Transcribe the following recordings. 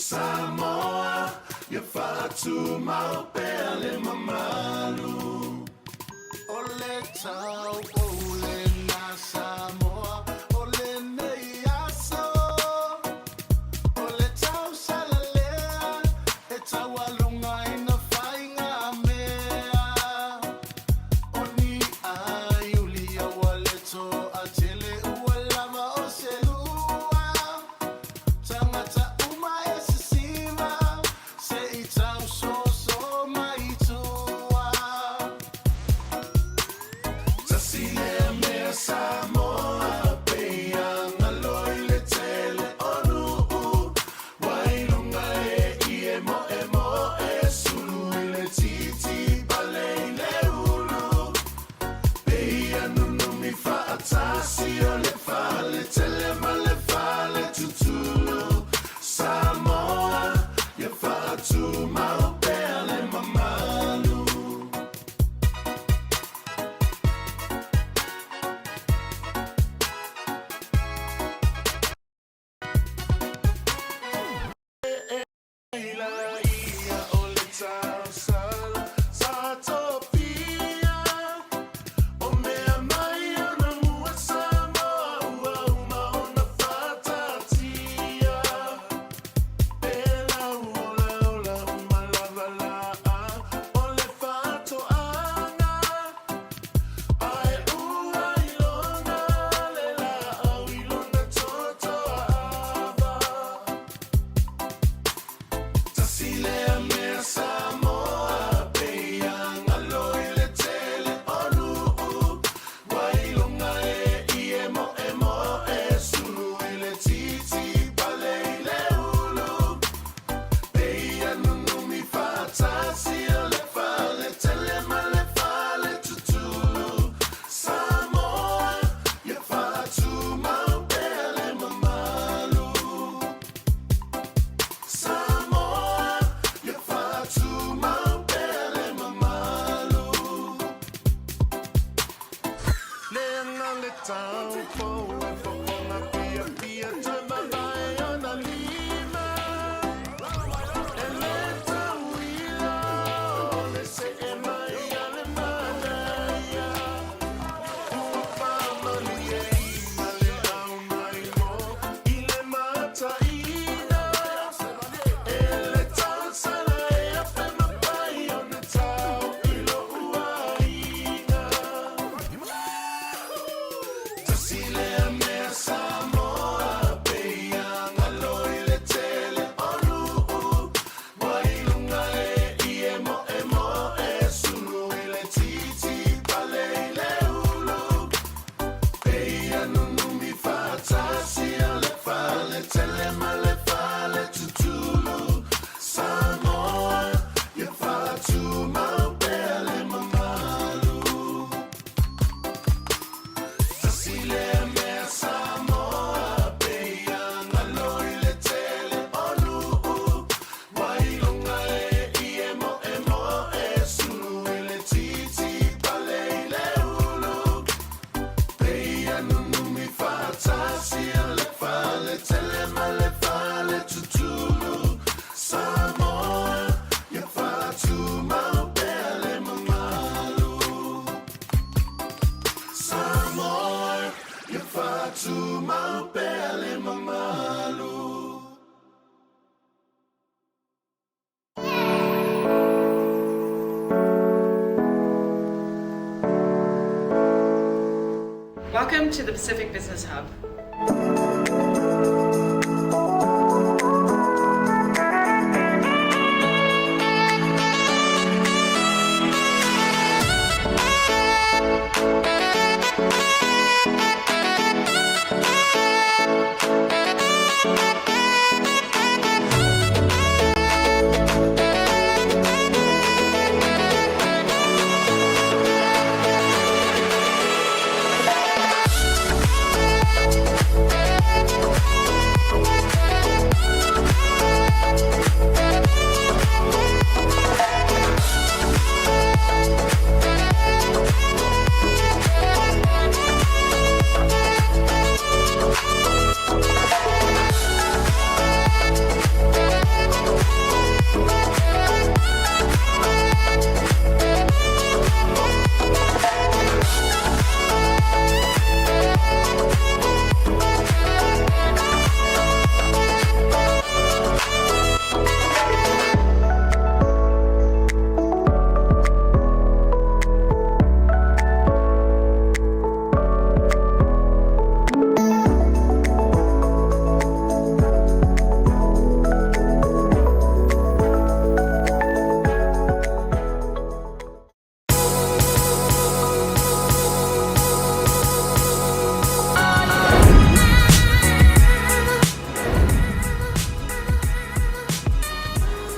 Samoa, ia faatumau pea le mamalu. O le taupou lena Samoa o lenei aso, o le tausala lea e taualugaina faigamea. O ni aiuli ua le toatele ua lava o se lua. Tagata uma e sisiva se i tausoso mai tua. Tasi lea mea Samoa pei a galo i le tele o nuu ua iloga e i e moemoe sulu i le titi pale i le ulu pei a nunumi faatasi o le fale tele ma le fale tutulu Samoa ia faatumau pea le mamalu. Ila ia o le tausala sa tofia o mea mai ona mua Samoa ua uma ona faataatia e lau olaola uma lava laa o le faatoaga ae ua iloga le laau i lona totoava. Tasi lea mea Samoa pei a galo i le tele o nuu ua iloga e i e moemoe sulu i le titi pale i le ulu pei a nunumi faatasi o le fale tele ma le fale tutulu Samoa ia faatumau pea le mamalu. Samoa, ia faatumau pea le mamalu. Le aga le taupou e fofoga fiafia toe mavae ona lima. E le tauila o le see mai a le manaia. Ua faamalieina le au mai mo i le mataina. E le tausala e afe mapai ona tau i lou aiga. Tasi lea mea Samoa pei a galo i le tele o nuu ua iloga e i e moemoe sulu i le titi pale i le ulu pei a nunumi faatasi o le fale tele ma le fale tutulu Samoa ia faatumau pea le mamalu. Tasi lea mea Samoa pei a galo i le tele o nuu ua iloga e i e moemoe sulu i le titi pale i le ulu pei a nunumi faatasi o le fale tele ma le fale tutulu Samoa ia faatumau pea le mamalu. Samoa, ia faatumau pea le mamalu. Welcome to the Pacific Business Hub.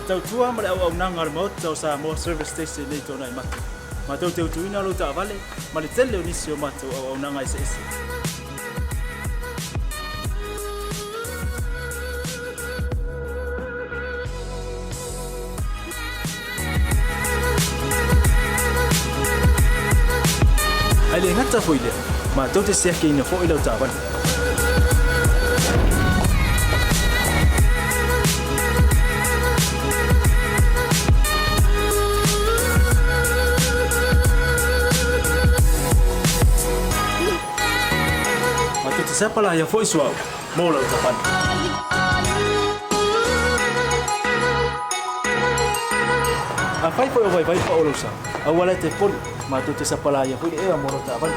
tautua ma le auaunaga a le Maota o Samoa Service Station nei Tuanaimato. Matou te utuina lou taavale ma le tele o nisi o matou auaunaga eseese. Ae le gata foi i lea, matou te siakiina foi lau taavale. Matou te sapalaia foi suauu mo lau taavale. Afai foi o vaivai pao lou sa, aua la e te poli, matou te sapalaia foi le ea mo lau taavale.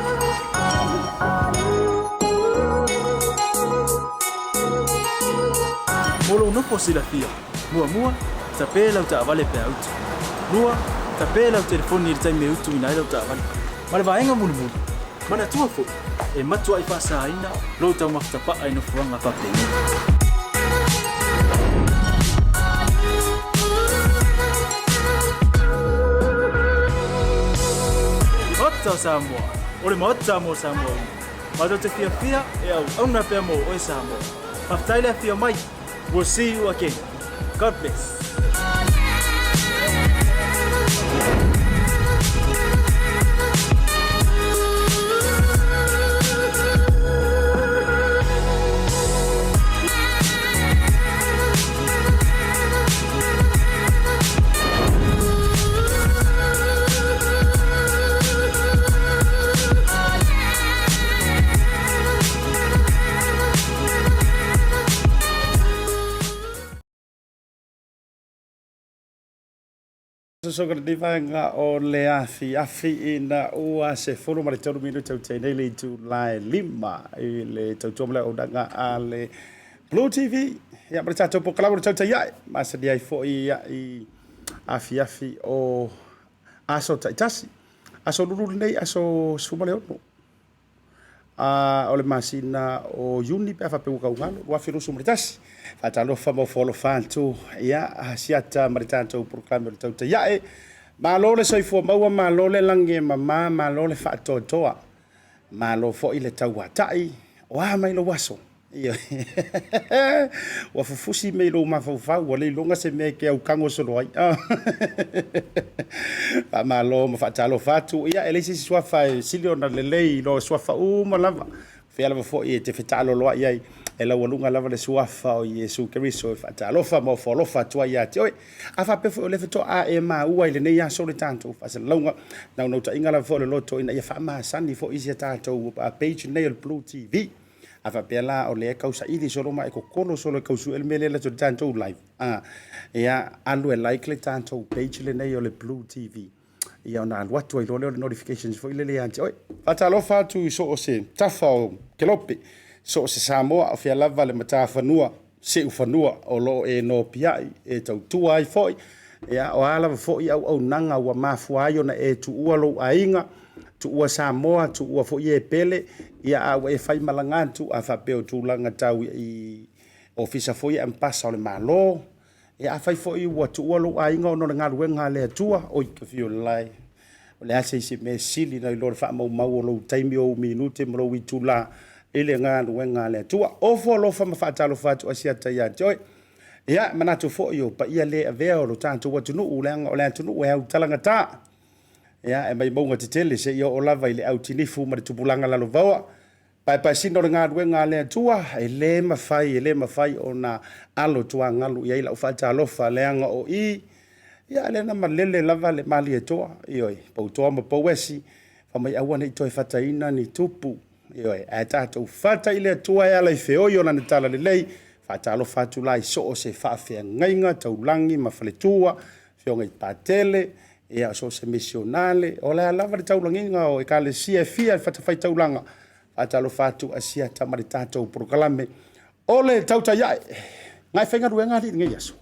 Mo lou nofo silafia, muamua, tape lau taavale pe a utu. Lua, tape lau telefoni i le taimi e utuina ai lau taavale. Ma le vaega mulimuli, manatua foi, e matuai faasaina lou taumafa tapaa i nofoaga faapenei. Maota o Samoa, o le Maota mo Samoa uma. Matou te fiafia e auauna pea mo oe Samoa. Faafetai le afio mai. We'll see you again. God bless. Sosoga lenei vaega o le afiafi ina ua 13 minute o tenei le itula e 5 i le tautua ma le auaunaga a le Blue TV. Ia ma le tatou polokalame o le tautai ae masani ai foi i afiafi o aso taitasi. Aso lulu lenei, aso 16 o le masina o Iuni pe a faapea ua taugalo, 2021. Faatalofa ma ofo alofa atu ia siata ma le tatou polokalame o le tautai ae. Malo le soifua maua, malo le lagi e mama, malo le faatoatoa, malo foi le tauatai. O a mai lou aso? Ua fufusi mea i lou mafaufau, ua le iloga se mea e te aukago solo ai. Faamalo ma faatalofa atu. Ia, e leai se isi suafa e sili ona lelei i lo suafa uma lava. Fea lava foi e te fetaaloloai ai, e laualuga lava le suafa o Iesu Keriso e faatalofa ma ofo alofa atu ai ia te oe. A faapea foi o lea faatoa e maua i lenei aso le tatou faasalalauga, naunautaiga lava foi o le loto ina ia faamasani foi si a tatou page lenei o le Blue TV. A faapea la o lea e tau saili solo ma e kokolo solo e tau sue le mea lea e alu atu i le tatou live, a, ia alu e like le tatou page lenei o le Blue TV. Ia ona alu atu ai loa lea o le notifications foi lele ia te oe. Faatalofa atu i so o se tafa o Kelope, so o se Samoa, o fea lava le matafanua, siufanua o lo o e nopiai, e tautua ai foi. Ia, o a lava foi auaunaga ua mafua ai ona e tuua lou aiga, tuua Samoa, tuua foi e pele, ia a ua e faimalaga atu, a faapea o tulaga tau i ofisa foi e ampasa o le Malo, ia afai foi ua tuua lou aiga ona o le galuega a le Atua, oi ka fiu lae, o le a se isi mea e sili nai lo le faamaumau o lou taimi, o ou minute ma lou itula i le galuega a le Atua. Ofo alofa ma faatalofa atu Asiata ia te oe. Ia, manatu foi o paia le avea o lo tatou atunuu, leaga o le atunuu e autalagata. Ia, e mai mauga tetele seia oo lava i le autinifu ma le tupulaga lalovaoa. Paepaesina o le galuega a le Atua, e le mafai, e le mafai ona alo tuagalu i ai lau faatalofa, leaga o i, ia, lea na malele lava le Malietoa, ioe, Poutoa ma Pouesi, fai mai aua ne i toe fataina ni tupu, ioe, ae tatou fata i le Atua e ala i feoi o Lana talalelei. Faatalofa atu la i so o se faafeagaiga taulagi ma faletua, afioga i Patele, ia, so o se misionale, o le a lava le taulagiga o ekalesia e fia i fatafaitaulaga. Faatalofa atu Asiata ma le tatou polokalame o le tautai ae. Ngai faigaluega alii lenei aso.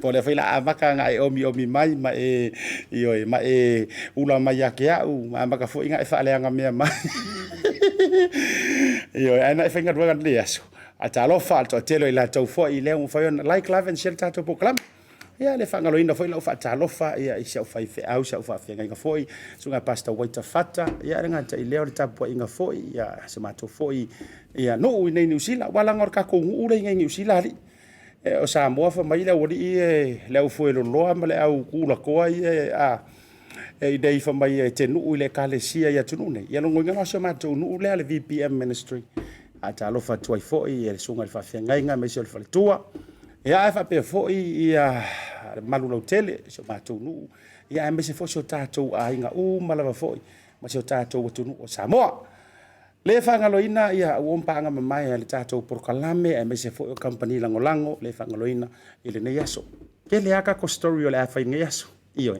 Po o lea foi la amata na e omiomi mai ma e, ioe, ma e ula mai ia te au, ma amata foi na e faaleaga mea mai. Ioe, ae na e faigaluega lenei aso. Faatalofa i le toatele o i latou foi i lea ua mafai ona like, love and share le tatou polokalame. Ia, le faagaloina foi lau faatalofa ia, i si au faifeau, si au faafeagaiga foi, susuga Pastor Waita Fata, ia, le gata i lea o le tapuaiga foi, ia, si matou foi, ia, nuu i nei Niu Sila. Aua leaga o le tatou nuu lea i nei Niu Sila alii. E, o Samoa fai mai le aualii e, le au fueloloa ma le au tulatoa ia e, a, e i nei fai mai e te nuu i le ekalesia i atunuu nei. Ia lona uiga la o si o matou nuu lea le VPM Ministry. Faatalofa atu ai foi i le susuga i le faafeagaiga aemaise o le faletua. Ia ae faapea foi ia le mamalu lautele o si o matou nuu, ia aemaise foi si o tatou aiga uma lava foi ma si o tatou atunuu o Samoa. Le faagaloina ia ua paaga mamae a le tatou polokalame aemaise foi o kamupani lagolago le faagaloina i lenei aso. Tele lava tatou story o le a fai i lenei aso. Ioe.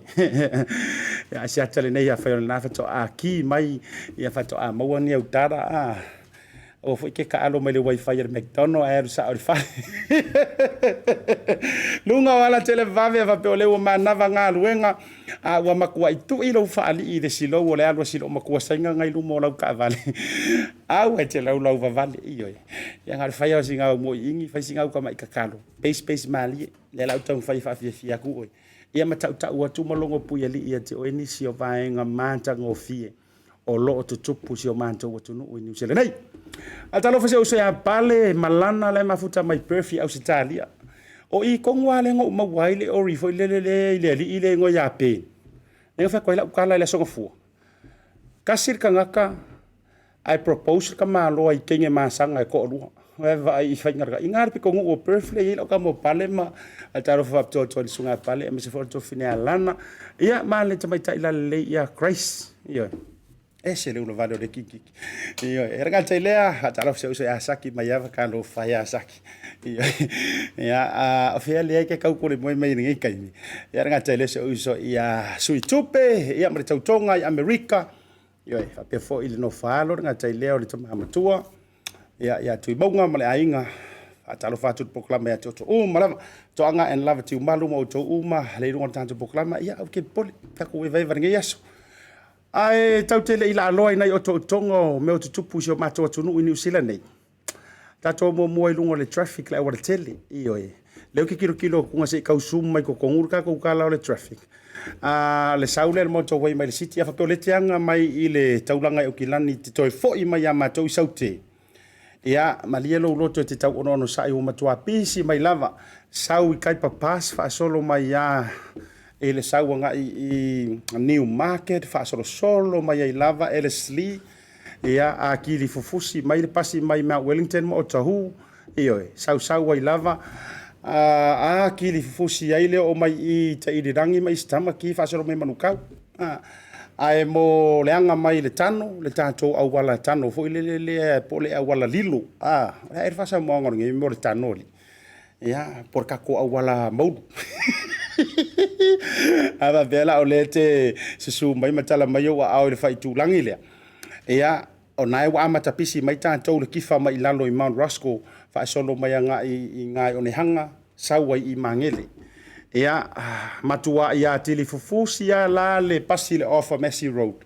Ia se ata lenei afai o lena faatoa ki mai ia faatoa maua ni au tala a. Aua foi ke taalo mai le wifi a le McDonald ae alu sao i le fale. Luga o ala televave faapea o lea ua manava galuega a ua matuai tui lou faalii i le silou o le alu a si loomatua Saina na i luma o lau taavale. Au e te laulau vavale. Ioe. Ia na o le fai lava o sina au moiini, fai sina au tamai tatalo. Pace pace malie. Lea la ou taumafai e faafiafia atu oe. Ia ma tautau atu ma logo puialii ia te oe nisi o vaega matagofie o lo o tutupu i si o matou atunuu i Niu Sila nei. Ae talofa si ou uso ia Pale Malana la e mafuta mai Perth i Ausetalia. O i tonu lava lea na ou maua ai le ori foi lele lea i le alii lea e igoa ia Ben. Lea na fai atu ai lau tala i le Aso Gafua. Tasi le tagata ae propose le tamaloa i teine masaga e toalua. Ae vaai i faiga i ina le pitonuu o Perth lea e i ai lau tama o Pale ma talofa faapitoa atu ai i le susuga ia Pale aemaise foi o le tuafafine ia Lana ia ma le tamaitai lalelei ia Grace. Ioe. Ese le ulavale o le kikiki. Ioe. E le gata i lea, faatalofa si ou uso ia Saki Maiava, talofa ia Saki. Ioe. Ia, a o fea lea e ke kau kore moe mai i lenei taimi. Ia le gata i lea si ou uso ia Sui Tupe, ia ma le tautoga i Amerika. Ioe, faapea foi le nofo alo le gata i lea o le tama matua, ia, ia Tuimauga ma le aiga. Faatalofa atu i le polokalame ia te outou uma lava. Toaga and Lava Tiumalu ma outou uma le iluga o le tatou polokalame. Ia, aua te popole, tatou evaeva i lenei aso. Ae tatou te le i laaloa i nai otootoga o mea o tutupu i si o matou atunuu i Niu Sila nei. Tatou muamua i luga o le traffic le aualatele. Ioe. Lea ou te tilotilo atu se i tau zoom mai totonu le tatou tala o le traffic. A le sau lea le motorway mai le city, a faapea o lea e te aga mai i le taulaga i Aukilani te toe foi mai ia matou i Saute. Ia, malie lou loto e te tau onosai ua matua pisi mai lava. Sau i Kaipa Pass faasolo mai ia i le sau agai i New Market faasolosolo mai ai lava Ellerslie. Ia, a kili fufusi mai le pasi mai Mount Wellington ma Otahuhu, ioe, sausau ai lava, a, a kili fufusi ai le oo mai i Tailirangi ma East Tamaki faasolo mai Manukau. A, ae mo le aga mai i le tano, le tatou auala tano foi lele lea po o le auala lilo, a, o le a ea le faasamoaina o lenei mea o le tano alii? Ia, po o le tatou auala maulu. A faapea la o lea e te susu mai ma tala mai ou aao i le faaitulagi lea, ia, o na ua amata pisi mai tatou le kifa mai i lalo i Mount Roskill, faasolo mai agai i ina i Onehanga, sau ai i Magele. Ia, matuai atili fufusi lava la le pasi i le Ofa Massey Road,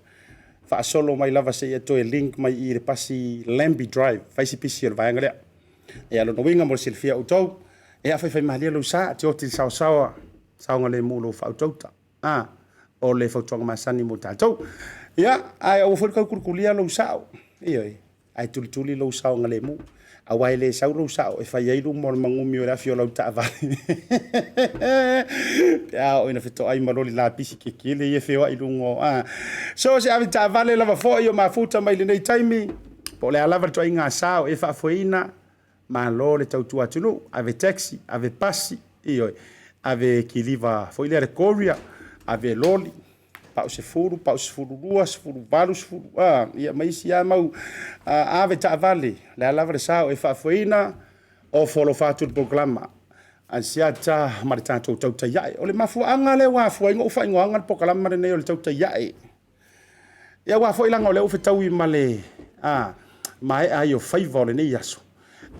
faasolo mai lava seia toe link mai i le pasi Lambie Drive, fai si pisi o le vaega lea. Ia, lona uiga mo le silafia e outou, ia faifaimalie lou sa, te oti i le saosaoa, saogalemu lou faautauta. A, o le fautuaga masani mo tatou. Ia, ae aua foi le tau tulitulia lou sao. Ioe, ae tulituli lou saogalemu. Aua e le sau lou sao e fai ai luma o le magumi o le afi o lau taavale. Pe a oo ina fetoai ma loli lapisi kekele ia e feoai i luga o... A. So, se ave taavale lava foi o mafuta mai lenei taimi, po o le a lava le ituaiga sa o e faafoeina, malo le tautua atunuu, ave taxi, ave pasi, ioe, ave kiliva foi lea le courier, ave loli, pau 10, pau 12, 18, 10, a, ia ma isi lava mau, a, ave taavale, le a lava le sa o e faafoeina, ofo alofa atu le polokalama a Siata ma le tatou tautai ae. O le mafuaaga lea ua afua ai ona ou faaigoaina le polokalama lenei o le tautai ae. Ia aua foi leaga o lea ua fetaui ma le maea ai o faiva o lenei aso.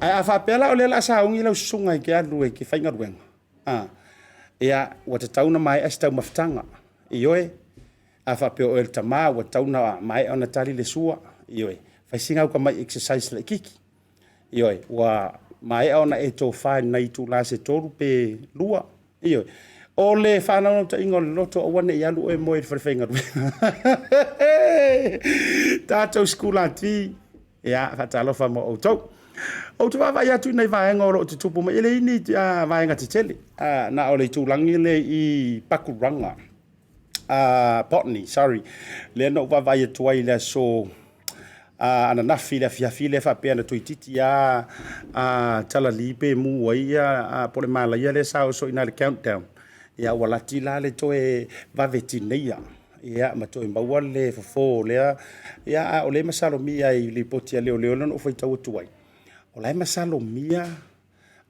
Ae a faapea la o lea o le a sauni lau susuga e te alu e te faigaluega, a, ia, ua tatau ona maea se taumafataga. Ioe, a faapea o oe o le tama ua tatau ona maea ona tali le sua. Ioe, fai sina au tamai exercise laitiiti. Ioe, ua Maea ona e tofa i nai itula se tolu pe lua. Ioe. O le faanaunautaiga o le loto, aua ne i alu oe e moe i le falefaigaluega. Tatou sikulati, ia, faatalofa mo outou. Ou te vaavaai atu i nai vaega o lo o tutupu mai, e leai ni vaega tetele, na o le itulagi lea i Pakuranga, Botany, sorry, lea na ou vaavaai atu ai i le aso ananafi i le afiafi lea faapea na toeitiiti lava talalī pe mu ai po o le malaia lea sa oso i ina i le countdown. Ia ua lati la le toe vave tineia ia ma toe maua le fofo o lea. Ia a o lea e masalomia i lipoti a leoleo lea na ou faitau atu ai, o la e masalomia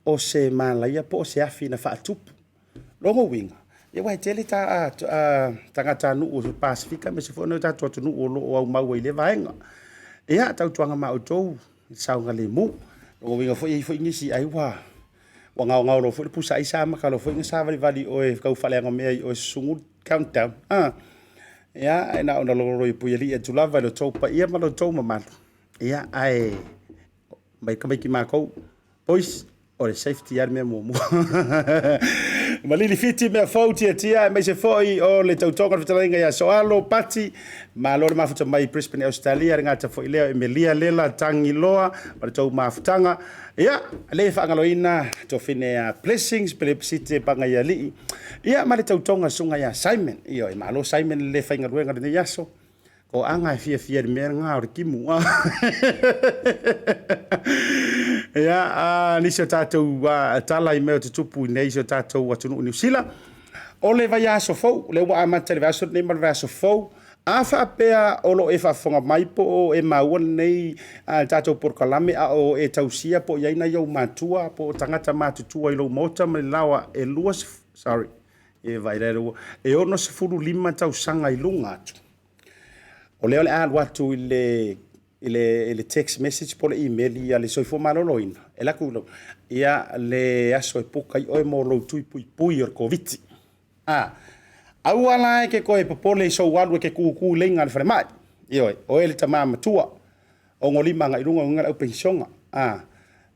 o se malaia po o se afi na faatupu. Lona uiga, ia aua e tele tagatanuu o le Pasefika aemaise foi o tatou atunuu o lo o aumau ai i lea vaega. Ia, tautuana ma outou i le saogalemu. Lona uiga foi e i ai foi nisi ai ua gaogao loa foi le pusa aisa amata loa foi ona savalivali i o e tau faaleaga mea i o e susugu le countdown. Ia, e na ona lololo puialii atu lava i lo outou paia ma lo outou mamalu. Ia, ae mai tamaiti matou, boys, o le safety lava le mea muamua. Malili Fiti, mea fou tiatia, aemaise foi o le tautoga o le fetalaiga ia Soalo Pati, malo le mafuta mai Brisbane, Australia, le gata foi lea o Emelia Lela Tagiloa ma le tou mafutaga. Ia, le faagaloina tofine a Blessings, Pelepesite Pagaialii, ia ma le tautoga susuga ia Simon. Ioe, malo Simon le faigaluega lenei aso. O aga e fiafia i le mea lena o le timu. Ia, a, nisi o tatou tala i mea o tutupu i nei si o tatou atunuu i Niu Sila. O le vaiaso fou, lea ua amata i le vaiaso lenei ma le vaiaso fou, a faapea o lo o e faafofoga mai po o e maua lenei tatou polokalame a o e tausia po o i ai nai ou matua po o tagata matutua i lou maota ma le laoa e lua, sorry, e vaai la e 65 tausaga i luga atu, o lea o le a alu atu i le text message po o le email a le Soifua Maloloina, e alu atu ia le aso e puka ai oe mo lou tui puipui o le Koviti. Aua la e te toe popole i sou alu e te tutu i leiga a le falemai. Ioe, o oe le tama matua, 65 agai i luga, uiga le au penisiona.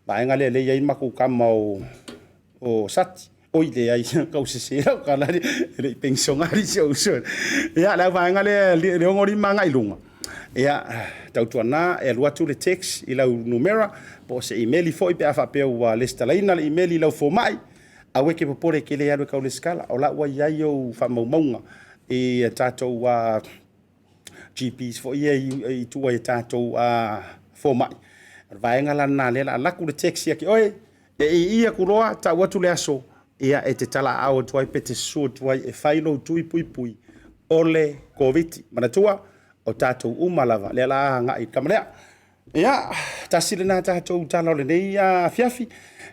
Vaega lea lea e i ai le matou tama o Sati. Oi leai, tau sese lau tala, e le i penisiona si ou uso. Ia, le au vaega lea le 65 agai i luga, ia, tautuana e alu atu le text i lau numera, po o se imeli foi pe a faapea ua lesitalaina le imeli i lau fomai, aua e te popole e te le alu e tau lesitala, o la ua i ai ou faamaumauga i a tatou GPs foi ia i tua i tatou fomai. O le vaega la lena lea o le a alu atu le text ia te oe, e ii atu loa, tau atu le aso, ia e te talaaao atu ai pe te susu atu ai e fai lou tui puipui o le Koviti. Manatua, o tatou uma lava, lea o le a agai i le tama lea. Ia, tasi lena tatou tala o lenei afiafi.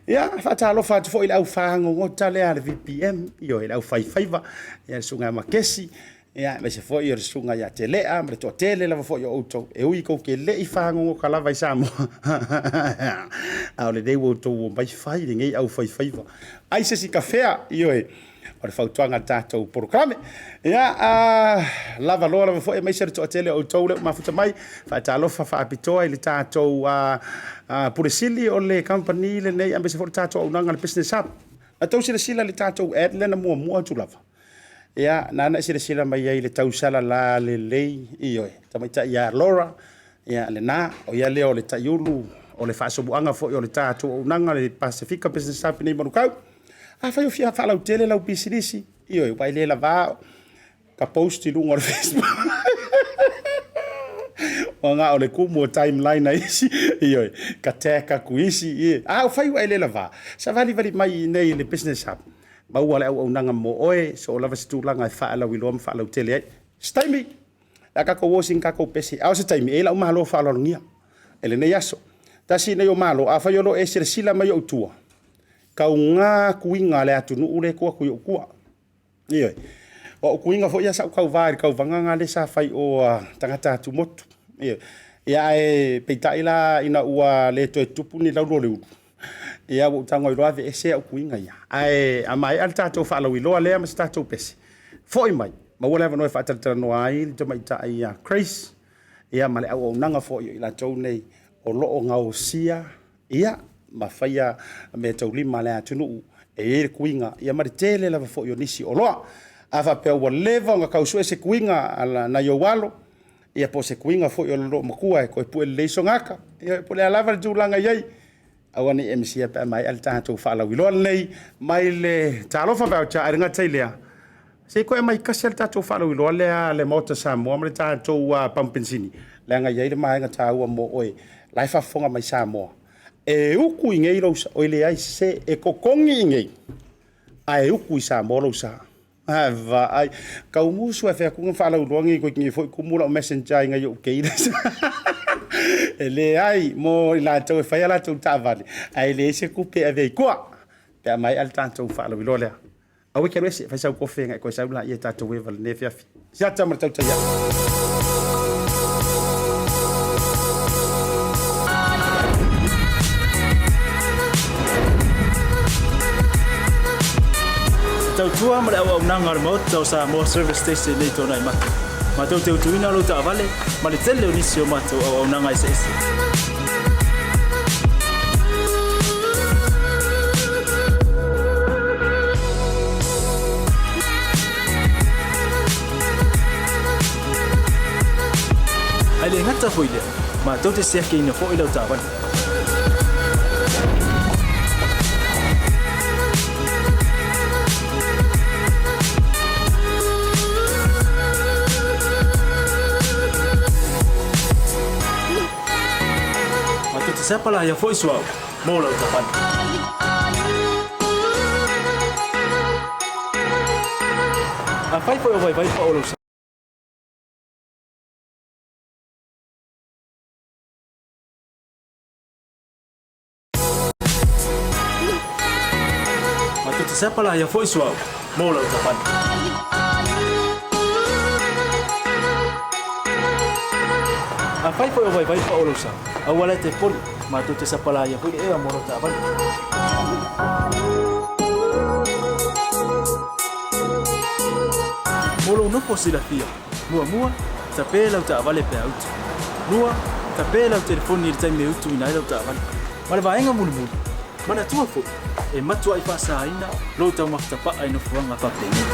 Ia, faatalofa atu foi i le au fagogota lea a le VPM, ioe, le au faifaiva, ia le susuga ia Makesi, ia, aemaise foi o le susuga ia Telea ma le toatele lava foi o outou, e ui tou te le i fagogota lava i Samoa, a o lenei ua outou omai fai lenei au faifaiva. Ai se isi kafea, ioe. O le fautuaga a le tatou polokalame. Ia, lava loa lava foi aemaise le toatele o outou lea ua mafuta mai. Faatalofa faapitoa i le tatou Pule Sili o le kamupani lenei aemaise foi le tatou auaunaga le Business Hub. Na tou silasila i le tatou ad lea na muamua atu lava? Ia, na ana e silasila mai ai i le tausala lalelei, ioe, tamaitai ia Laura, ia lena, o ia lea o le taiulu o le faasomuaga foi o le tatou auaunaga le Pasefika Business Hub i nei Manukau. Afai o fia faalautele lau pisinisi, ioe, ua e le lava ka post i luga o le Facebook. Ua na o le kumu o timeline a isi, ioe, ka tag atu isi, ie. A ufai ua e le lava, savalivali mai i inei i le Business Hub, maua le auaunaga mo oe, so o lava se tulaga e faalauiloa ma faalautele ai. Se taimi, le a tatou o sina tatou pese, a o se taimi, e i ai lau malo faaaloalogia i lenei aso. Tasi lenei o malo, afai o lo o e silasila mai i ou tua, Kauga tuiga a le atunuu lea e tuu atu i ou tua. Ioe. O au tuiga foi ia sa ou tauva i le tauvaga lena lea sa fai i o a tagata atumotu. Ioe. Ia ae peitai la ina ua le toe tupu ni laulu o le ulu, ia ua ou tago ai loa aveese au tuiga ia. Ae a maea le tatou faalauiloa lea ma se tatou pese, foi mai, maua le avanoa e faatalatalanoa ai le tamaitai ia Grace ia ma le auaunaga foi o i latou nei o lo o gaosia ia. ma faia meataulima a le atunuu e i ai le kuiga ia ma le tele lava foi o nisi oloa. A faapea ua leva ona tau sue se kuiga a nai ou alo, ia po o se kuiga foi o le loomatua e toe pue lelei sona ata, ia po o le a lava le tulaga e i ai, aua ne i e misia pe a maea le tatou faalauiloa lenei mai le Talofa Voucher. Ae le gata i lea, se i toe aumai tasi lava le tatou faalauiloa lea a le Maota Samoa ma le tatou pamu penisini, leaga e i ai le vaega taua mo oe la e faafofoga mai Samoa. E utu i inei lou sa, oi leai se, e totogi i inei, ae utu i Samoa lou sa. Ae vaai, tau musu e fai atu na faalauiloa nei toeitiiti foi tumu lau messenger i nai ou teine. E leai, mo i latou e fai a latou taavale, ae leai se tupe e ave ai i tua, pe a maea le tatou faalauiloa lea. Aua e te alu ese, fai sau kofe ona e toe sau laia tatou eva i lenei afiafi. Siata ma le tautai atu. E tautua ma le auaunaga a le Maota o Samoa Service Station nei Tonai Mata. Matou te utuina lou taavale ma le tele o nisi o matou auaunaga eseese. Ae le gata foi lea, matou te siakiina foi lau taavale. Matou te sapalaia foi suauu mo lau taavale. Afai foi o vaivai pao lou sa. Matou te sapalaia foi suauu mo lau taavale. Afai foi o vaivai pao lou sa, aua la e te poli, matou te sapalaia foi le ea mo lau taavale. Mo lou nofo silafia, muamua, tape lau taavale pe a utu. Lua, tape lau telefoni i le taimi e utuina ai lau taavale. Ma le vaega mulimuli, manatua foi, e matuai faasaina lou taumafa tapaa i nofoaga faapenei.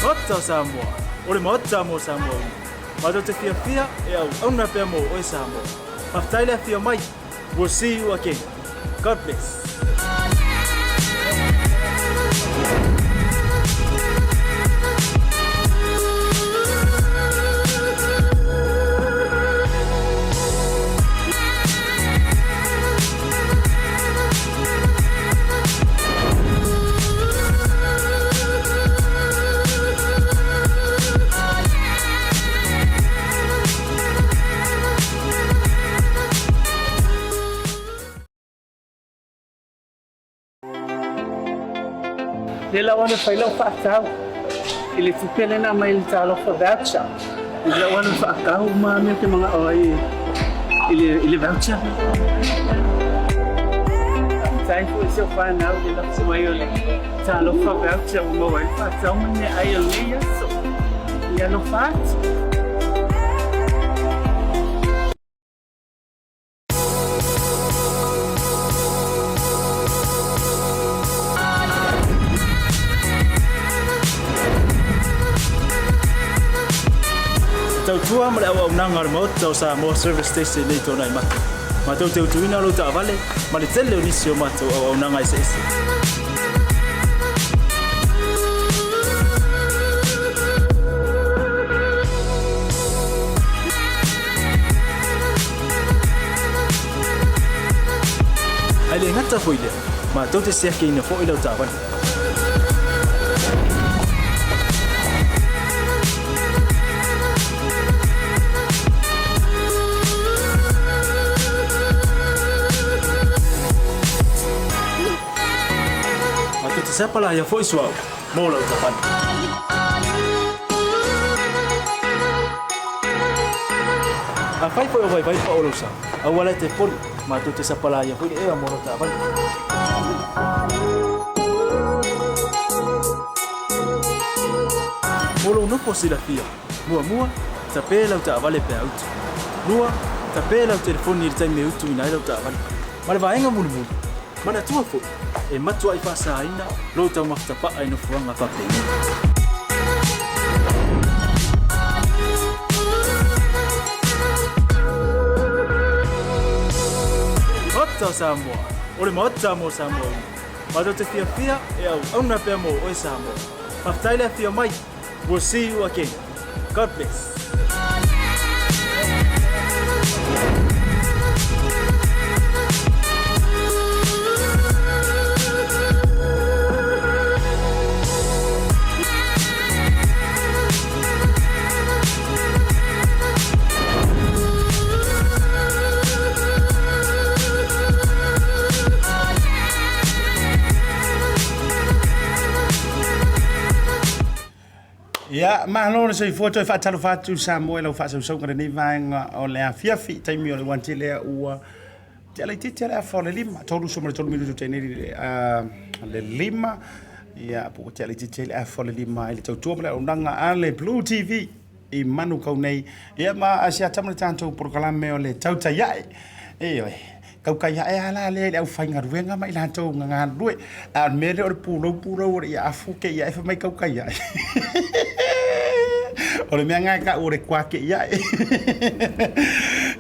Maota o Samoa, o le Maota mo Samoa uma. Matou te fiafia e auauna pea mo oe Samoa. Faafetai le afio mai. We'll see you again. God bless. Lea la ua fai lau faatau i le tupe lea na aumai i le Talofa Voucher. Lea la ua faatau uma mea ou te manao ai i le voucher. Faafetai foi i si ou fanau i le lafo mai o le Talofa Voucher ua maua ai le faatau ma le meaai o lenei aso. Ia alofa atu. E tautua ma le auaunaga a le Maota o Samoa Service Station nei Tonai Mata. Matou te utuina lou taavale ma le tele o nisi o matou auaunaga eseese. Ae le gata foi lea, matou te siakiina foi lau taavale. Matou te sapalaia foi suauu mo lau taavale. Afai foi o vaivai pao lou sa, aua la e te poli, matou te sapalaia foi le ea mo lau taavale. Mo lou nofo silafia, muamua, tape lau taavale pe a utu. Lua, tape lau telefoni i le taimi e utuina ai lau taavale. Ma le vaega mulimuli, manatua foi, e matuai faasaina lou taumafa tapaa i nofoaga faapenei. Maota o Samoa, o le Maota mo Samoa uma. Matou te fiafia e auauna pea mo oe Samoa. Faafetai le afio mai. We'll see you again. God bless. Ia, malo le soifua toe faatalofa atu Samoa i lau faasausauga lenei vaega o le afiafi taimi o le uanti lea ua tea laitiiti le afa o le 5, 33 minutu te nei le 5, ia po ua tea laitiiti le afa o le 5 i le tautua ma le auaunaga a le Blue TV i Manukau nei. Ia ma a se ata ma le tatou polokalame o le tautai ae. Ioe, tautai ae lava la lea i le aufaigaluega ma i latou na galulue. A o le mea lea o le pulou pulou o le afu te i ae fai mai tautai ae. O le mea lena e tau o le kuake'i ae.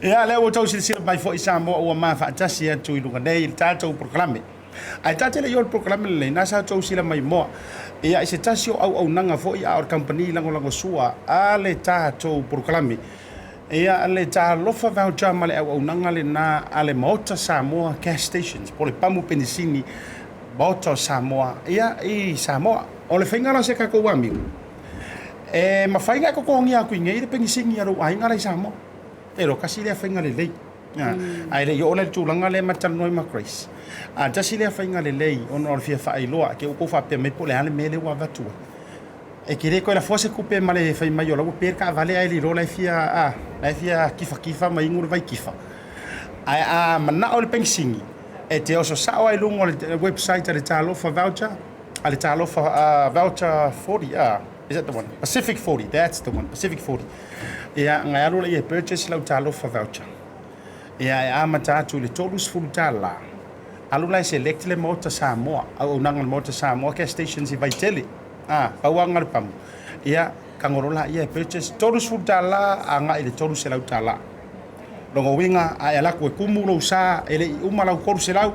Ia, lea ua outou silasila mai foi Samoa ua ma faatasi atu i luga nei i le tatou polokalame. Ae ta te le i o i le polokalame lenei, na sa outou sila mai moa. Ia, i se tasi o auaunaga foi a o le kamupani lagolagosua a le tatou polokalame. Ia, le Talofa Voucher ma le auaunaga lena a le Maota Samoa Gas Stations, po o le pamu penisini Maota o Samoa, ia, i Samoa. O le faiga la o se tatou amio, e mafai ona e totogia atu i inei le penisini a lou aiga la i Samoa. E iloa tasi lea faiga lelei. Ae le i oo la i le tulaga lea ma te talanoa ai ma Grace. A tasi lea faiga lelei ona o le fia faailoa, te i ua outou faapea mai po o le a le mea lea ua avatu ai. E te le toe lafoa se tupe ma le fai mai o la ua pe le taavale ae le iloa la e fia, a, la e fia kifakifa ma inu le vaikifa. Ae a manao le penisini, e te oso sao lava i luga o le website a le Talofa Voucher, a le Talofa Voucher 40, a, is that the one? Pacific 40, that's the one, Pacific 40. Ia, ona e alu lea e purchase lau Talofa Voucher. Ia, e amata atu i le $30. Alu la e select le Maota Samoa, auaunaga a le Maota Samoa, gas stations i Vaitele. A, pau lava lena o le pamu. Ia, tago loa laia e purchase, $30 agai i le $300. Lona uiga, a e alu atu e tumu lou sa, e le i uma lau 300,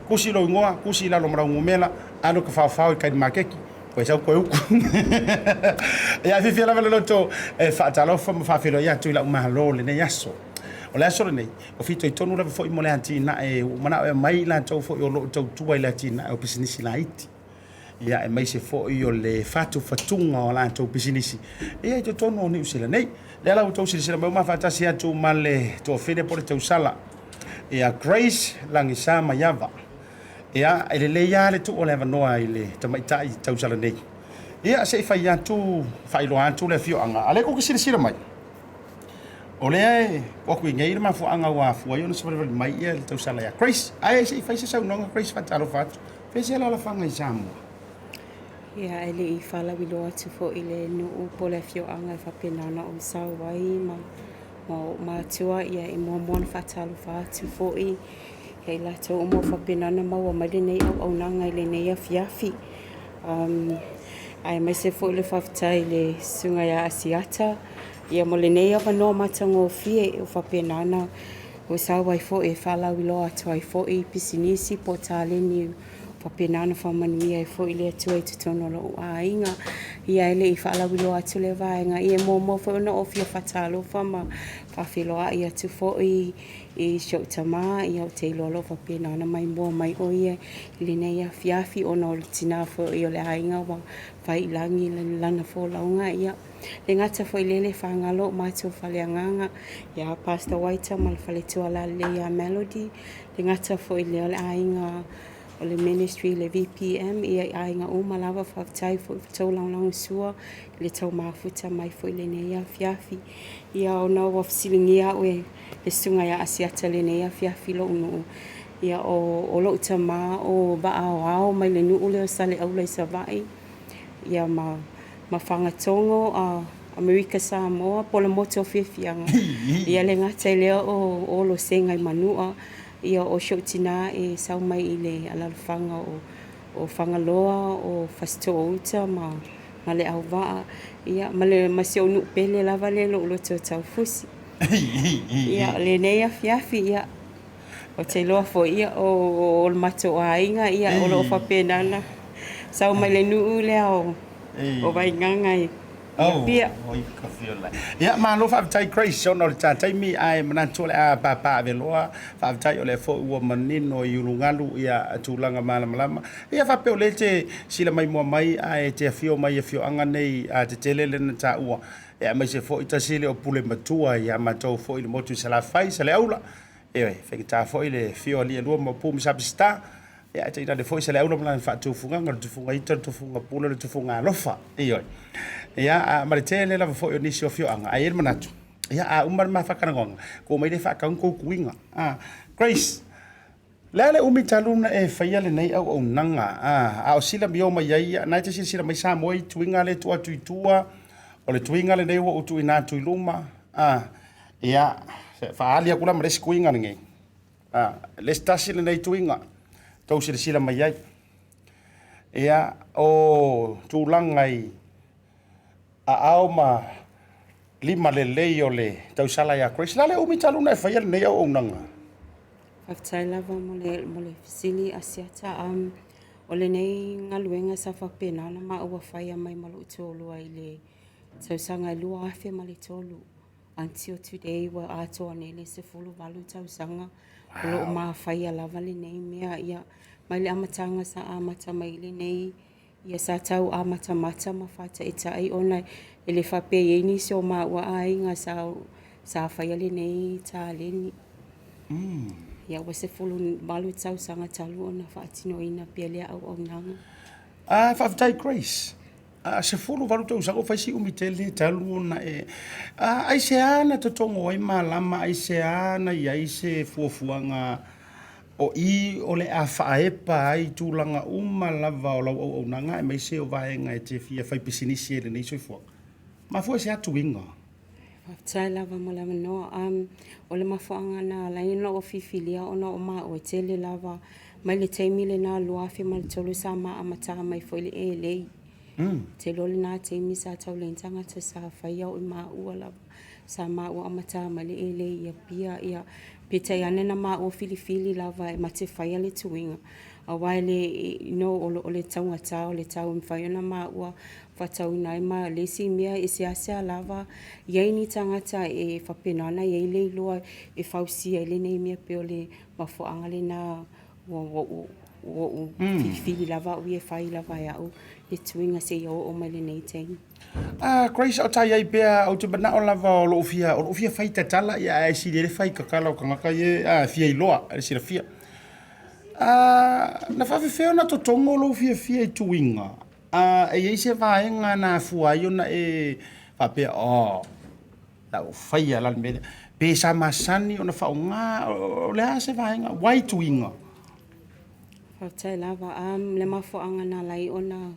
tusi lou igoa, tusi i lalo ma lau numera, alu e tafaofao i tai i le maketi, toe sau toe utu. Ia, e fiafia lava le loto e faatalofa ma faafeiloai atu i lau Malo i lenei aso. O le aso lenei, ua fitoitonu lava foi mo le atinae ua manao e aumai i latou foi o lo o tautua i le atinae o pisinisi laiti, ia aemaise foi o le fatufatuga o latou pisinisi ia i totonu o Niu Sila nei. Lea la ua outou silasila mai ua faatasi atu ma le toafine po o le tausala ia Grace Lagisa Maiava. Ia, e lelei lava le tuu o le avanoa i le tamaitai tausala nei. Ia, se i fai atu, faailoa atu le afioaga. A lea tou te silasila mai, o lea e tuu atu i inei le mafuaaga ua afua ai ona savalivali mai ia le tausala ia Grace. Ae se i fai se saunoaga Grace faatalofa atu. Fai se alaalafaga i Samoa. Ia, e le i faalauiloa atu foi i le nuu po o le afioaga e faapena ona ou sau ai ma ma ou matua, ia e muamua ona faatalofa atu foi ia i latou uma ua faapena ona maua mai lenei auaunaga i lenei afiafi. Aemaise foi le faafetai i le Susuga ia Asiata ia mo lenei avanoa matagofie ua faapena ona ua sau ai foi e faalauiloa atu ai foi pisinisi po o taleni faapena ona faamanuia ai foi le Atua i totonu o lou aiga. Ia e le i faalauiloa atu lea vaega, ia e muamua foi ona ou fia faatalofa ma faafeiloai atu foi i si ou tama, ia ou te iloa o lo o faapena ona maimoa mai ʻo ia i lenei afiafi ona o le tina foi o le aiga ua fai i lagi lana folauga. Ia le gata foi i lea e le faagalo o matou faleagaga ia Pastor Waita ma le faletua lalelei ia Melody, le gata foi i lea o le aiga o le ministry le VPM ia i aiga uma lava. Faafetai foi i le tou lagolagosua i le tau mafuta mai foi i lenei afiafi. Ia ona ua fesiligia au e le susuga ia Asiata i lenei afiafi lou nuu, ia o lou tama o Vaaoao mai le nuu lea o Saleaula i Savaii, ia ma Ma Fagatogo, a Amerika Samoa, po o le motu o Fiafiaga. Ia le gata i lea o Olosega i Manua, ia o si ou tinā e sau mai i le alalafaga o o Fagaloa, o Fasitoouta ma ma Leauvaa, ia ma le ma si ou nuu pele lava lea i lou loto taufusi. Ia o lenei afiafi, ia Ou te iloa foi ia o le matou aiga ia o lo o faapena ona sau mai le nuu lea o Vaigaga i Apia. Ia malo faafetai Grace ona o le ta taimi ae manatu o le a papaaveloa. Faafetai o lea foi ua manino i ulugalu ia tulaga malamalama. Ia faapea o lea e te silamaimoa mai ae te afio mai i afioaga nei tetele lea na taua aemaise foi tasi lea o pule matua ia matou foi i le motu i Salafai, Saleaula. Ioe, faigata foi le afio o alii e lua Maopu ma Sapesita, ia ae tainane foi Saleaula ma lana faatufugaga, o le tufuga ita, o le tufuga pule, o le tufuga alofa. Ioe. Ia, ma le tele lava foi o nisi o afioaga, ae i ai le manatu, ia a uma le ma faatalanoaga, ua omai lea faatau ni tou tuiga. Grace, o le a le umi talu ona e faia lenei auaunaga, a o silamio mai ai, ia, na e te silasila mai Samoa i tuiga lea e tuu atu i tua, o le tuiga lenei ua ou tuuina atu i luma, Ia, faaali atu la ma le isi tuiga lenei. A, le isi tasi lenei tuiga, tou silasila mai ai. Ia, o tulaga i aao ma lima lelei o le tausala ia Grace, la le umi talu ona e faia lenei auaunaga? Faafetai lava mo le, mo le fesili Asiata. O lenei galuega sa faapena ona maua faia mai ma lou toalua i le tausaga e 2003. Until today ua atoa nei le 18 tausaga o lo o mafaia lava lenei mea. Ia, mai le amataga sa amata mai lenei, ia sa tau amatamata ma faataitai ona e le faapea e i ai nisi o maua aiga sa sa faia lenei taleni. Ia ua 18 tausaga talu ona faatinoina pea lea auaunaga. Ah, faafetai Grace. A 18 tausaga ua fai si umi tele talu ona e a aisea na totogo ai malama aisea na i ai se fuafuaga o i o le a faaepa ai tulaga uma lava o lau auaunaga aemaise o vaega e te fia fai pisinisi ai i lenei soifuaga. Mafua i se atuiga? Faafetai lava mo le avanoa. O le mafuaaga na ala ai ona ou filifilia ona o maua e tele lava mai le taimi lena 2003 sa ma amata mai foi le elei. Te iloa o lena taimi sa tau leai ni tagata sa faia o i maua lava. Sa maua amata mai le elei i Apia ia peitai ane na maua filifili lava e ma te faia le tuiga aua e le you know o le taugata o le tau e mafai ona maua faatauina ai ma le isi mea e seasea lava i ai ni tagata e faapena ona i ai le iloa e fausia ai lenei mea pei o le mafuaaga lena ua ou filifili lava au ia e fai lava e au le tuiga seia oo mai lenei taimi. Ah, Grace, o ta i ai pea, ou te manao lava o lou fia, o lou fia fai tatala, ia ae sili ai le fai tatala o tagata ia, fia iloa, e silafia. Ah, na faafefea ona totogo lou fiafia i tuiga? A e i ai se vaega na afua ai ona e faapea, oh, la ua faia la le mea lea. Pe sa masani ona faaaoga, o le a se vaega, why tuiga? Faafetai lava. Um, le mafuaaga na ala ai ona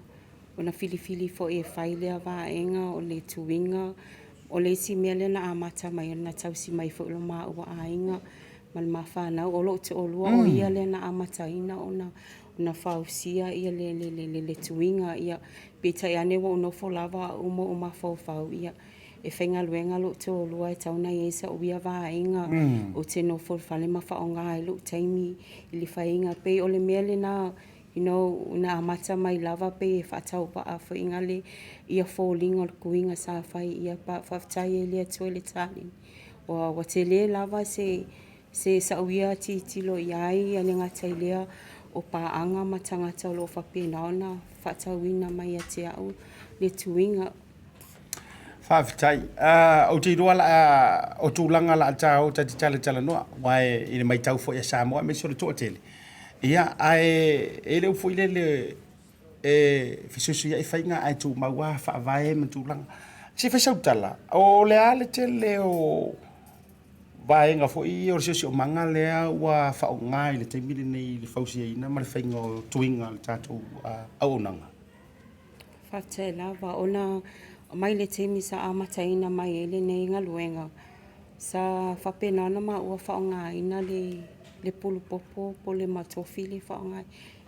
ona filifili foi e fai lea vaega o le tuiga. O le isi mea lea na amata mai ona tausi mai foi lo maua aiga ma le ma fanau. O lou toalua o ia lea na amataina ona ona fausia ia le, le, le, le, le tuiga. Ia, peitai ane ua ou nofo lava au ma ou mafaufau, ia, e faigaluega lou toalua e tatau ona i ai sa'u ia vaega ou te nofo i le fale ma faaaoga ai lou taimi i le faiga. Pei o le mea lena you know na amata mai lava pei e faatauvaa foi le ia foliga o le tuiga sa fai ia faafetai ai le Atua i le taleni. Ua tele lava se se sa'u ia tilotilo i ai, e le gata i lea o paaga ma tagata o lo o faapena ona faatauina mai ia te au le tuiga. Faafetai. Ou te iloa la, o tulaga la ta o ta te talatalanoa, aua i le matau foi a Samoa aemaise o le toatele, ia, ae e le upu foi lele e fesuisuiai faiga ae tumau lava faavae ma tulaga. Se i fai sau tala, o le a le tele o vaega foi ia o le siosiomaga lea ua faaaoga i le taimi lenei i le fausiaina ma le faiga o tuiga o le tatou auaunaga? Faafetai lava ona mai le taimi sa amataina mai ai lenei galuega, sa faapena ona maua faaaogaina le pulupopo po o le matofi lea e faaaoga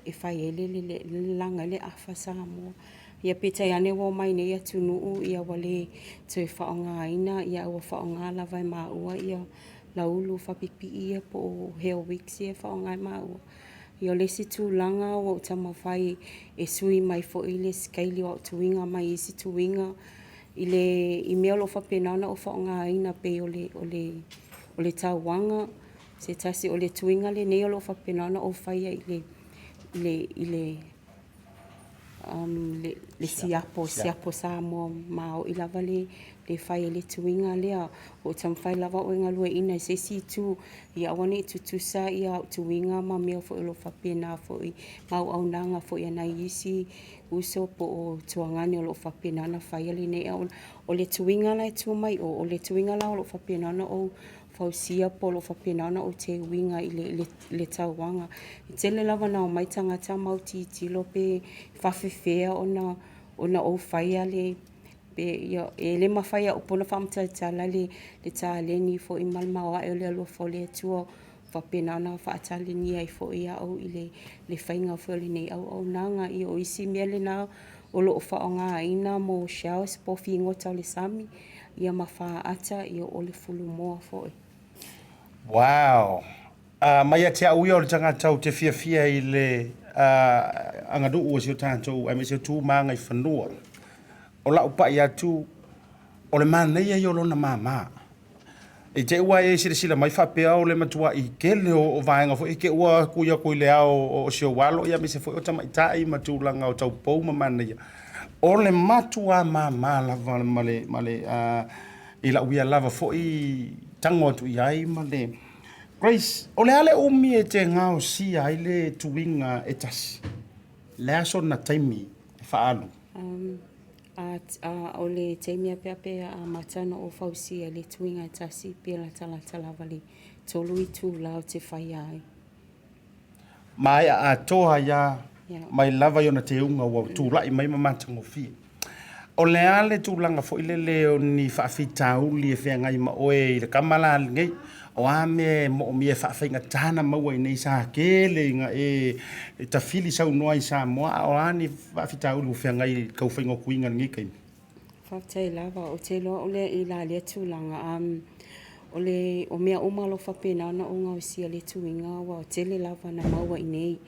e fai ai le lalaga ai le afa Samoa. Ia peitai ane ua omai nei atunuu ua le toe faaaogaina, ae ua faaaoga lava e maua lau ulu faapipii ia po o hair wicks ia e faaaoga e maua. Ia o le isi tulaga ua ou taumafai e sui mai foi le sikaili o au tuiga mai isi tuiga i le i mea o lo o faapena ona ou faaaogaina pei o le tauaga se tasi. O le tuiga lenei o lo o faapena ona ou faia i le siapo, siapo Samoa maoi lava le fai ai le tuiga lea. Ua ou taumafai lava au e galueaiina i se isi itu ia aua ne i tutusa au tuiga ma mea foi o lo o faapena foi ma auaunaga foi a nai isi uso po o tuagane o lo o faapena ona faia lenei auaunaga. O le tuiga la e tu mai o, o le tuiga la o lo o faapena ona ou fausia po o lo o faapena ona ou teuina i le tauaga. E tele lava ina omai tagata ma autilotilo pe faapefea ona ou faia le, pe ia, e le mafai e au upu ona faamatalatala le taleni foi ma le maoae o le alofa o le Atua ua faapena ona faatalenia ai foi au i le faiga foi o lenei auaunaga. Ia, o isi mea lena o lo o faaaogaina mo shells po o figota o le sami, ia ma faata, ia o le fulumoa foi. Wow! Mai ia te au ia o le tagata ou te fiafia i le aganuu o si o tatou aemaise o tu ma agaifanua. O lau pai atu, o le manaia ia o lona mama. I te i ua e silasila mai faapea o le matuai tele o vaega foi te ua tui atu i le ao o si ou alo aemaise foi o tamaitai ma tulaga o taupou ma manaia. O le matua mama lava ma le, ma le, i lau ia lava foi tago atu i ai ma le Grace, o le a le umi e te gaosia ai le tuiga e tasi? Le a sona taimi e faaalu? O le taimi a pea pe amata ona ou fausia i le tuiga e tasi pe latalata lava le 3 itula ou te faia ai. Maea atoa ai lava mai lava i ona teuga ua tulai mai ma matagofie. O le a le tulaga foi lele o ni faafitauli e feagai ma oe i le kama la lenei? O a mea e moomia e faafaigata ona maua i inei sa tele ina e tafili saunoa i Samoa, a o a ni faafitauli ua feagai i le tau faiga o tuiga i lenei taimi? Faafetai lava, ou te iloa o le i la lea tulaga, o le o mea uma o lo o faapena ona ou gaosia i le tuiga ua tele lava ina maua i inei,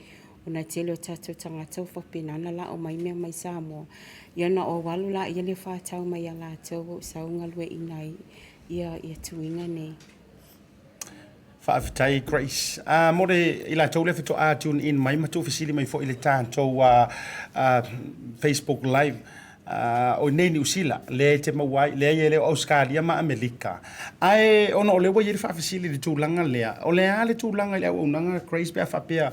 ona e tele o tatou tagata ua faapena ona la'o mai mea mai Samoa, ia ona ou alu laia lea faatau mai ia latou ua ou sau galueaiina ai ia tuiga nei. Faafetai Grace. Mo le i latou lea faatoa tune in mai ma tuufesili mai foi i le tatou Facebook live, o i nei Niu Sila lea e te maua ai, leai e le o Ausetalia ma Amelika. Ae ona o lea ua i ai le faafesili i le tulaga lea, o le a le tulaga i le auaunaga Grace pe a faapea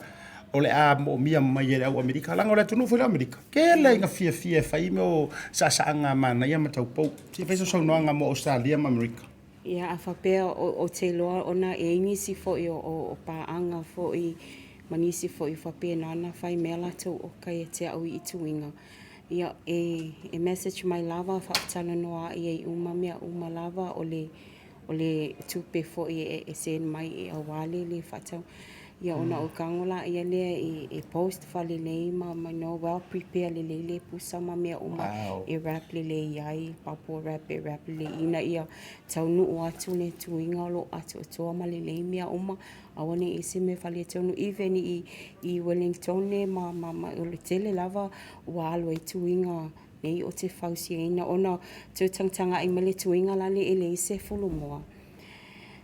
o le a moomia mai e le au Amerika, leaga o le atunuu foi lea o Amerika, tele ina fiafia e fai mea o saasaaga manaia ma taupou. Se i fai sau saunoaga mo Ausetalia ma Amerika. Ia, a faapea ou te iloa ona e i ai nisi foi o paaga foi ma nisi foi faapena ona fai mea latou oka ia te au i tuiga, ia e message mai lava faatalanoa ai uma mea uma lava o le o le tupe foi e send mai e aua le faatau. Ia ona ou tago laia lea e post faalelei ma well prepare lelei le pusa ma mea uma e wrap lelei ai, bubble wrap e wrap lelei ina ia taunuu atu le tuiga o lo o atoatoa ma lelei mea uma, aua ne i i ai se mea e faaletonu. Even i Wellingtone ma o le tele lava ua alu ai tuiga nei ou te fausiaina ona toe tagatagai mai le tuiga lale e leai se fulumoa.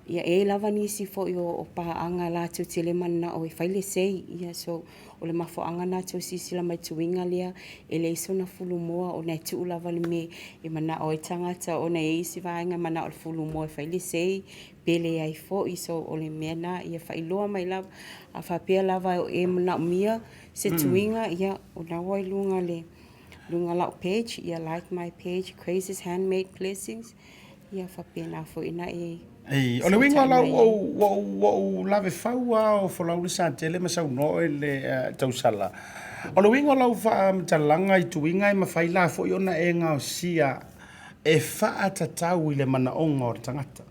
Ia e i ai lava nisi foi o paaga latou te le mananao e fai le sei. Ia so o le mafuaaga lena toe silasila mai i le tuiga lea e leai sona fulumoa ona e tuu lava le mea e manao ai tagata ona e i ai isi vaega e manao i le fulumoa e fai le sei pe leai foi. So o le mea lena ia faailoa mai lava. A faapea lava e manaomia se tuiga, ia o lena ua i luga le luga lau page, ia like my page, Grace's Handmade Blessings, ia faapena foi ona e Ei, o le uiga o lau ua ou ua ou lave fau lava o folau le satele ma saunoa oe i le tausala. O le uiga o lau faamatalaga i tuiga e mafai la foi ona e gaosia e faatatau i le manaoga o le tagata.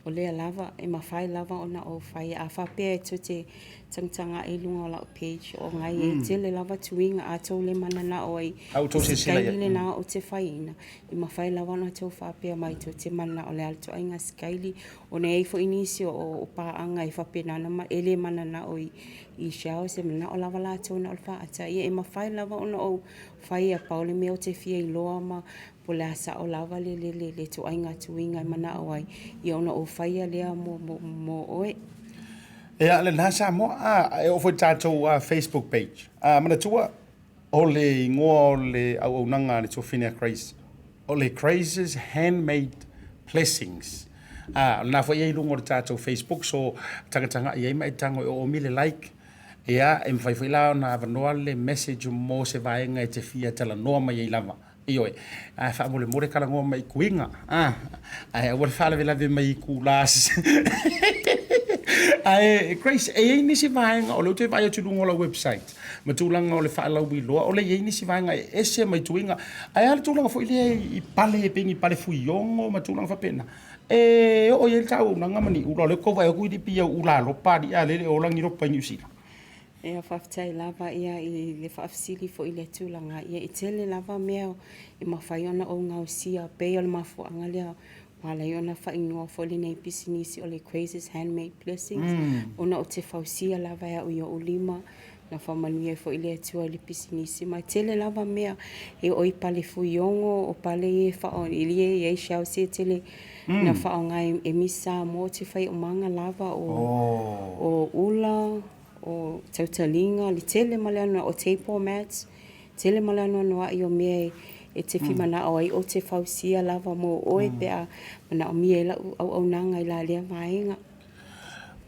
O lea lava, e mafai lava ona ou fai. A faapea e tou te tagatagai i luga o lau page, o nai e tele lava tuiga a tou le mananao ai i se sikaili lena ou te faiina, e mafai lava ona tou faapea mai tou te mananao o le a le ituaiga sikaili. Ona e i ai foi nisi o paaga e faapena ona e le mananao i shells, e mananao lava latou na o le faata. Ia e mafai lava ona ou faia, pau le mea ou te fia iloa ma po o le a sao lava le ituaiga tuiga e manao ai, ia ona ou faia lea mo oe. Ia, lena Samoa, a, e oo foi i le tatou Facebook page. A, manatua, o le igoa o le auaunaga a le Tuafafine a Grace, o le Grace's Handmade Blessings. A, o lena foi e i ai i luga o le tatou Facebook, so tagatagai i ai ma e tago e oomi le like, ia, e mafai foi la ona avanoa le message mo se vaega e te fia talanoa mai ai lava. Ioe, ae faamolemole talanoa mai i tuiga, a, ae aua le faalavelave mai i itula. Ae Grace, e i ai nisi vaega, o lea ou te vaai atu i luga o lau website, ma tulaga o le faalauiloa, o lea e i ai nisi vaega e ese mai tuiga, ae a le tulaga foi lea i pale, e pei ni pale fuiogo ma tulaga faapena, e oo i ai le ta auaunaga ma ni ula, o lea ou te tau vaai atu i lipi au ula lopa alii a o lea e le o ola ni lopa i Niu Sila. Ia faafetai lava ia i le faafesili foi i lea tulaga. Ia e tele lava mea e mafai ona ou gaosia pei o le mafuaaga lea ua ala ai ona faaigoa foi lenei pisinisi o le Grace's Handmade Blessings ona ou te fausia lava e au i ou lima na faamanuia ai foi le Atua i le pisinisi. Ma e tele lava mea e oo i pale fuiogo, o pale ia e faaoga ia e i ai shells ia e tele na faaaoga e Miss Samoa. Ou te fai aumaga lava o ula, o tautaliga, le tele ma le anoanoai, o table mats, tele ma le anoanoai o mea e te fia manao ai ou te fausia lava mo oe pe a manaomia ai lau auaunaga i la lea vaega.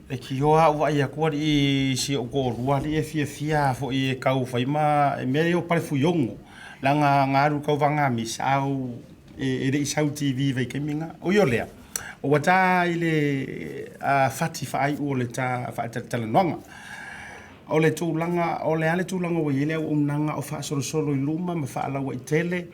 E tioa au vaai atu alii i si ou toalua alii e fiafia foi e tau fai ma mea ia o pale fuiogo leaga na alu i tauvaga misa a e le i sau i TV i vaitaimi na. Ui o lea, ua ta i le fati faaiu o le ta faatalatalanoaga. O le tulaga, o le a le tulaga ua i ai le auaunaga o faasolosolo i luma ma faalauaitele,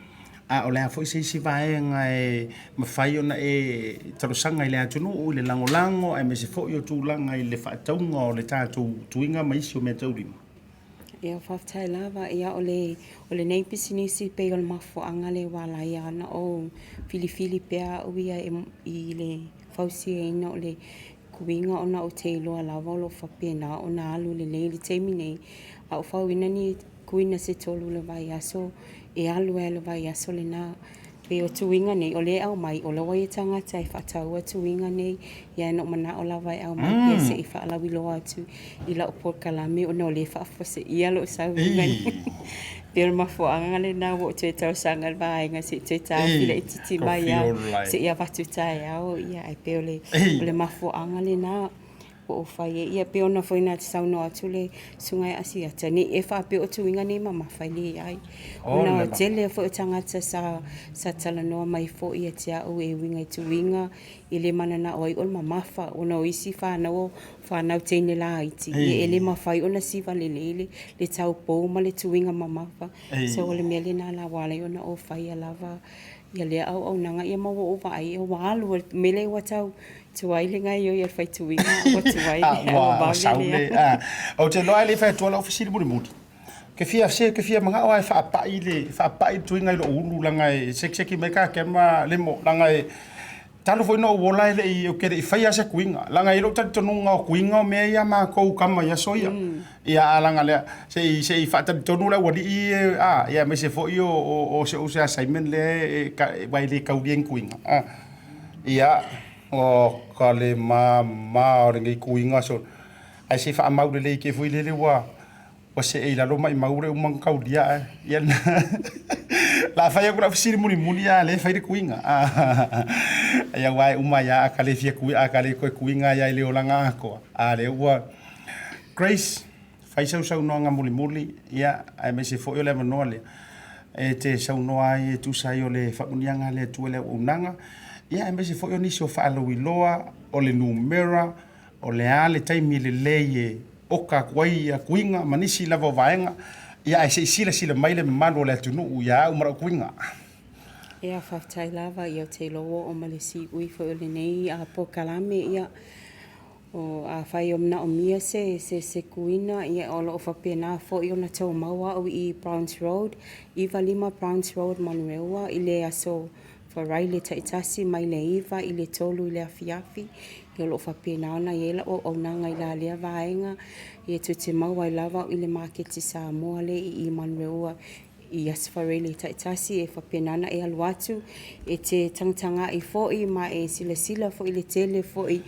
a o le a foi se isi vaega e mafai ona e talosaga i le atunuu i le lagolago aemaise foi o tulaga i le faatauga o le tatou tuiga ma isi o meataulima? Ia, faafetai lava. Ia, o le, o lenei pisinisi pei o le mafuaaga lea ua ala ai ona ou filifili pea au ia e, i le fausiaina o le kuiga ona ou te iloa lava o lo o faapena ona alu lelei le taimi nei. A ou fauina ni kuina se tolu i le vaiaso, e alu ai lava i le vaiaso lena. Pei o tuiga nei, o lea e aumai, o la ua i ai tagata e faataua tuiga nei, ia na ou manao lava e aumai pea se i faalauiloa atu i lau polokalame ona o lea e faafuaseia lou sau i luga nei. Pei o le mafuaaga lena ua ou toe talosaga i le vaega se i toe taofi laitiiti mai lava se i avatu taeao, ia ae pei o le mafuaaga lena. Ua ou fai ai, ia pei ona foi na saunoa atu le Susuga ia Asiata, ne i e faapea o tuiga nei mamafa, e leai. Ona o tele foi o tagata sa sa talanoa mai foi ia te au e uiga i tuiga e le mananao ai o le mamafa, ona o isi fanau o fanau teine laiti, ia e le mafai ona siva lelei le le taupou ma le tuiga mamafa. So o le mea lena la ua ala ai ona ou faia lava ia lea auaunaga, ia ma ua ou vaai ua alu, o le mea lea ua tau tuai le gaoioi a le fai tuiga a ua tuai le Ua sau le Ou te iloa e le i fai atua lau fesili mulimuli. Ke fia se ke fia manao lava e faapai le faapai le tuiga i lou ulu leaga e sekiseki mai kakema le mo leaga e talu foi ona ou ola e le i ou te le i faia se tuiga leaga e i ai lou talitonuga o tuiga o mea ia a matou tama i aso ia. Ia a leaga lea se i se i faatalitonu le aualii a ia aemaise foi o o o si ou uso ia Simon lea e aua e le taulia i ni tuiga a. Ia, o ka le māmā o lenei tuiga so, ae se i faamau lelei te foi lele ua ua see i lalo maimau le uma ona taulia ae ia o le a fai atu lau fesili mulimuli a o lea e fai le tuiga. Ia aua e uma ai lava a ta le fia tui a ta le toe tuiga ai lava i le olaga atoa, a o lea ua Grace, fai sau saunoaga mulimuli, ia, aemaise foi o le avanoa lea e te saunoa ai e tusa ai o le faamanuiaga a le Atua i le auaunaga, Ia, aemaise foi o nisi o faalauiloa, o le numera, o le a le taimi lelei e oka atu ai ia tuiga ma nisi lava o vaega, ia ae se i silasila mai le mamalu o le atunuu ia au ma la'u tuiga. Ia, faafetai lava, ia, ou te iloa ua oo mai le siui foi o lenei polokalame, ia, o afai o manaomia se se se tuiga, ia, o lo o faapena foi ona tou maua au i Browns Road, 95 Browns Road, Manurewa, i le aso Faraile taitasi mai le 9 i le 3 i le afiafi, ia o lo o faapena ona i ai lau auaunaga i la lea vaega, ia tou te maua ai lava au i le maketi Samoa lea i i Manurewa i Aso Faraile taitasi e faapena ona e alu atu e te tagatagai foi ma e silasila foi i le tele foi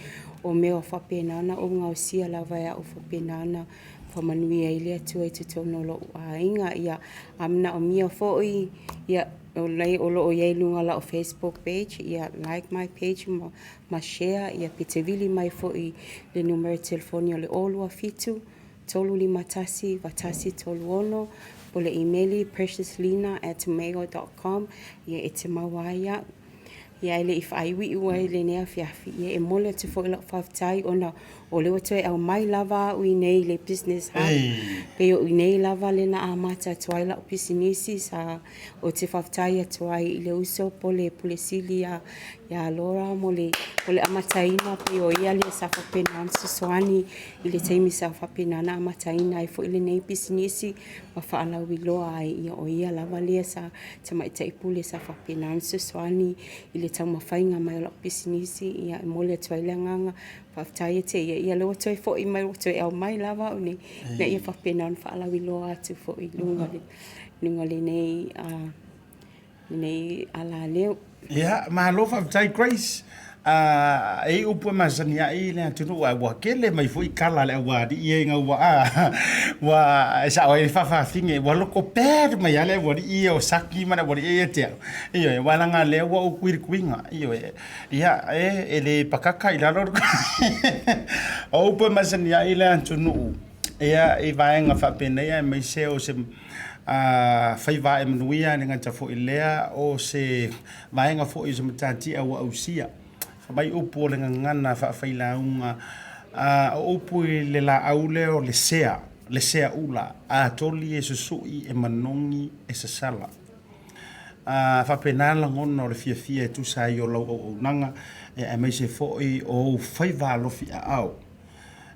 o mea o faapena ona ou gaosia lava e au faapena ona faamanuia ai le Atua i totonu o lou aiga. Ia, a manaomia foi, ia, o lo o i ai i luga o lau Facebook page, ia, like my page ma share, ia, pe te vili mai foi i le numera telefoni o le 027 351 8136 po o le imeli preciouslina@mail.com, ia, e te maua ai au. Ia, ae le i faaiuiu ai lenei afiafi, ia e momoli atu foi lau faafetai ona o lea ua toe aumai lava au i inei i le Business Hub. Pei o i inei lava lea na amata atu ai lau pisinisi sa ou te faafetai atu ai i le uso po o le Pule Sili ia Laura mo le amataina pei o ia lea sa faapena ona fesoasoani i le taimi sa faapena ona amataina ai foi lenei pisinisi ma faalauiloa ai, ia o ia lava lea sa tamaitai pule sa faapena ona fesoasoani i le taumafaiga mai o lau pisinisi. Ia e momoli atu ai le agaga faafetai ia te ia, ia lea ua toe foi mai ua toe aumai lava au nei ina ia faapena ona faalauiloa atu foi i luga o lenei lenei alaleo. Ia, malo faafetai Grace. E i ai upu e masani ai le atunuu ae ua tele mai foi tala a le aualii ia ina ua a ua e sao ai le faafafine ua loko bad mai lava le aualii ia o Saki ma le aualii ia te au. Ioe, aua leaga o lea ua ou tui le tuiga. Ioe, ia e le pakaka i lalo le O upu e masani ai le atunuu Ia, i vaega faapenei aemaise o se faiva e manuia, e le gata foi i lea o se vaega foi o se matatia ua ausia. Fai mai upu o le gagana faafailauga, o upu i le laau lea o le sea, le sea ula, a toli e susui, e manogi, e sasala. A faapena lagona o le fiafia e tusa ai o lau auaunaga, aemaise foi o ou faiva alofi aao.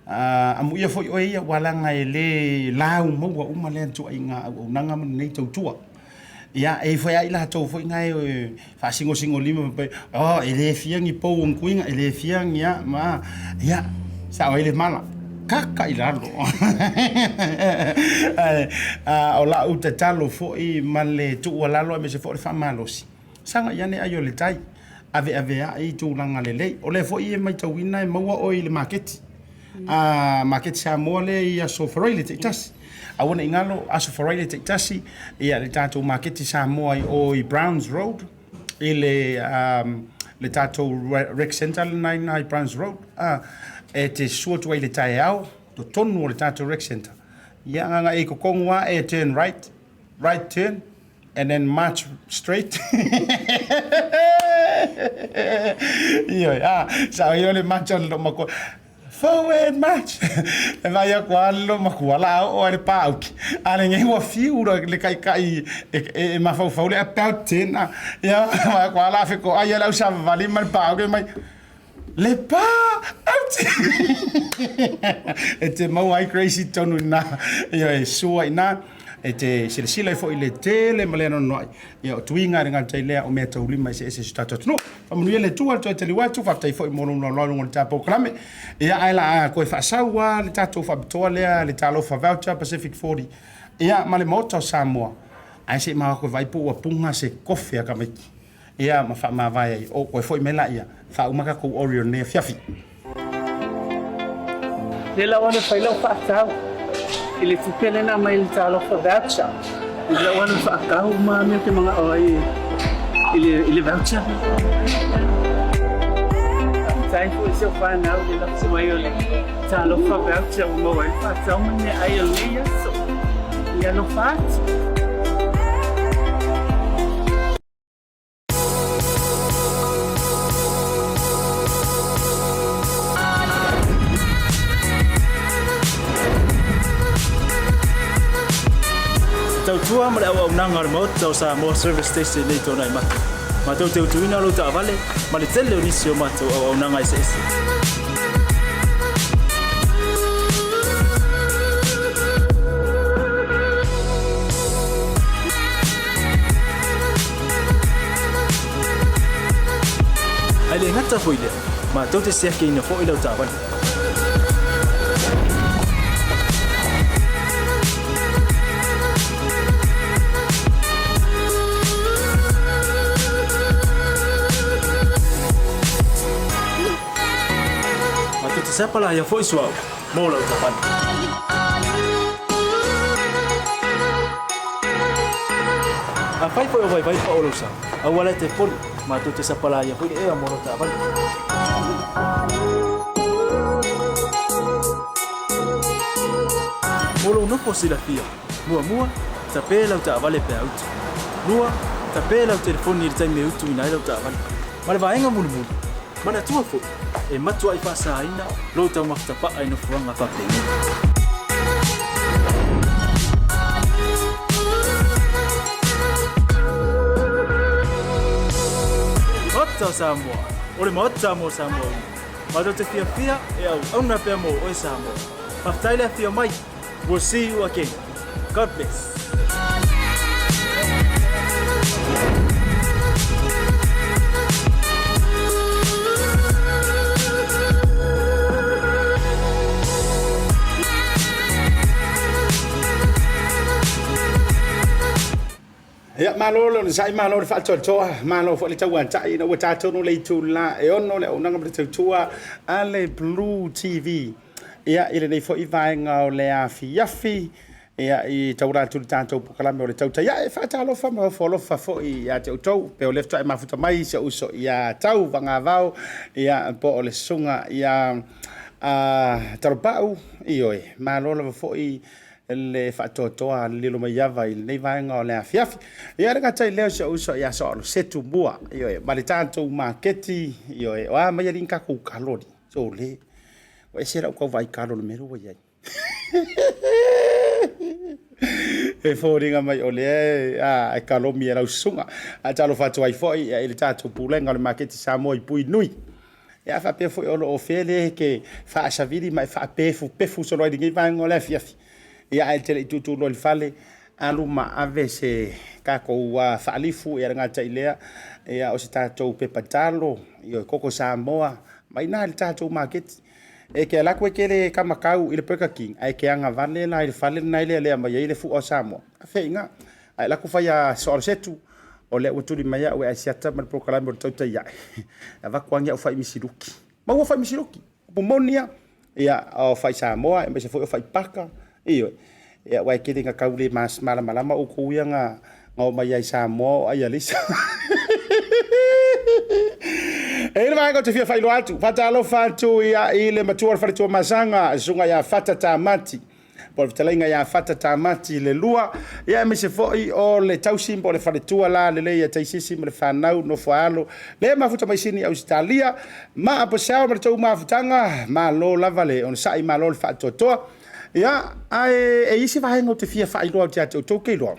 Amuia foi oe ia, aua leaga e le lau maua uma lea ituaiga auaunaga ma lenei tautua. Ia, e i ai foi lava i latou foi na e faasinosinolima fai mai, oh, e le fia ni pou o ni tuiga, e le fia ni a, ma a. Ia, sao ai le mala, kaka i lalo. Ae, o lau tatalo foi ma le tuualalo aemaise foi o le faamalosi, Saga i ane ai o le tai, aveaveai tulaga lelei. O lea foi e matauina e maua oe i le maketi, a maketi Samoa lea i Aso Faraile taitasi. Aua ne i galo, Aso Faraile taitasi, ia le tatou maketi Samoa i o i Browns Road, i le, le tatou rec centre lena i ina i Browns Road, a, e te susu atu ai i le taeao, totonu o le tatou rec centre. Ia, na ona e i totonu lava e turn right, right turn, and then march straight. Ioe, a, sao ia o le march a le loomatua. Forward march! E vaai atu lava le loomatua, la a oo lava i le pāuki. A lenei ua fiu le taitai e mafaufau le about turn. Ia, vaai atu lava la fetoai le au savavali ma le pāuki mai. Le pa out! E te maua ai Grace i totonu i ina, ioe, sua i ina, e te silasila ai foi i le tele ma le anoanoai. Ia, o tuiga e le gata i lea, o meataulima eseese i si o tatou atunuu. Faamanuia le Atua i le toe taliu atu, faafetai foi mo lou laolao i luga o le ta polokalame. Ia, ae la a toe faasau lava le tatou faapitoa lea, le Talofa Voucher Pacific 40, ia, ma le Maota o Samoa. Ae se i maua atu e vaai po ua puna se kofe a tamaiti. Ia ma faamavae ai. O, toe foi mai laia, faauma tatou Oreo i lenei afiafi. Lea la ua alu e fai lau faatau i le tupe lea na aumai i le Talofa Voucher. Lea la ua alu e faatau uma mea ou te manao ai i le voucher. Faafetai foi i si ou fanau i le lafo mai o le Talofa Voucher ua maua ai le faatau ma le meaai o lenei aso. Ia alofa atu. tautua ma le auaunaga a le Maota o Samoa Service Station nei Tuanaimato. Matou te utuina lou taavale ma le tele o nisi o matou auaunaga eseese. Ae le gata foi i lea, matou te siakiina foi lau taavale. Matou te sapalaia foi suauu mo lau taavale. Afai foi o vaivai pao lou sa, aua la e te poli, matou te sapalaia foi le ea mo lau taavale. Mo lou nofo silafia, muamua, tape lau taavale pe a utu. Lua, tape lau telefoni i le taimi e utuina ai lau taavale. Ma le vaega mulimuli, manatua foi, e matuai faasaina lou taumafatapa'a i nofoaga faapenei. Maota o Samoa, o le Maota mo Samoa uma. Matou te fiafia e auauna pea mo oe Samoa. Faafetai le afio mai. We'll see you again. God bless. Ia, malo le onosai, malo le faatoatoa, malo foi le tauatai ina ua tatou le itula e 6 le auaunaga ma le tautua a le Blue TV. Ia, i lenei foi vaega o le afiafi, ia, i taura atu le tatou polokalame o le tautai ae faatalofa ma ofo alofa foi ia te outou, pe o lea faatoa e mafuta mai si ou uso ia Tau Vagavao, ia, po o le susuga ia Talopau, ioe, malo lava foi le faatoatoa lilo mai ava i lenei vaega o le afiafi. Ia, le gata i lea o si ou uso ia Soalosetu Mua, ioe, ma le tatou maketi, ioe, o a mai alii ni tatou kaloli, sole. Ua ese lau tau vaai kalo i le mea lea ua i ai. E foliga mai o lea e kalomi e lau susuga. Ae talofa atu ai foi i le tatou pulega o le maketi Samoa i Puinui. Ia faapea foi o lo o fea le ke faasavili ma e faapefupefu solo ai i lenei vaega o le afiafi. Ia ae te le i tutu loa i le fale, alu ma ave se tatou faalifu, ia le gata i lea, ia o se tatou pepa talo, ia koko Samoa, mai na i le tatou maketi. E ke ala atu e ke le kamakau i le Burger King, ae ke agavale la i le fale lena e lealea mai ai le fua o Samoa. A fea i ina? Ae laku fai a Soalosetu, o lea ua tuli mai au e Asiata ma le polokalame o le tautai ae. E avatu lava ni au fai misiluki. Maua fai misiluki. Upu moni lava. Ia, o fai Samoa, aemaise foi o fai paka. Ioe. Ia, aua e tele ina tau le malamalama outou ia na omai ai Samoa o ai alisa. E i ai le vaega ou te fia faailoa atu. Faatalofa atu ia i le matua o le faletua Masaga, susuga ia Fata Tamati. Po o le fetalaiga ia Fata Tamati le lua, ia aemaise foi o le tausi po o le faletua la lelei ia Taisisi ma le fanau nofo a alo le mafuta mai Sini Ausetalia ma Apasao ma le tou mafutaga, malo lava le onosai, malo le faatoatoa. Ia, ae e i ai se vaega ou te fia faailoa atu ia te outou ke iloa.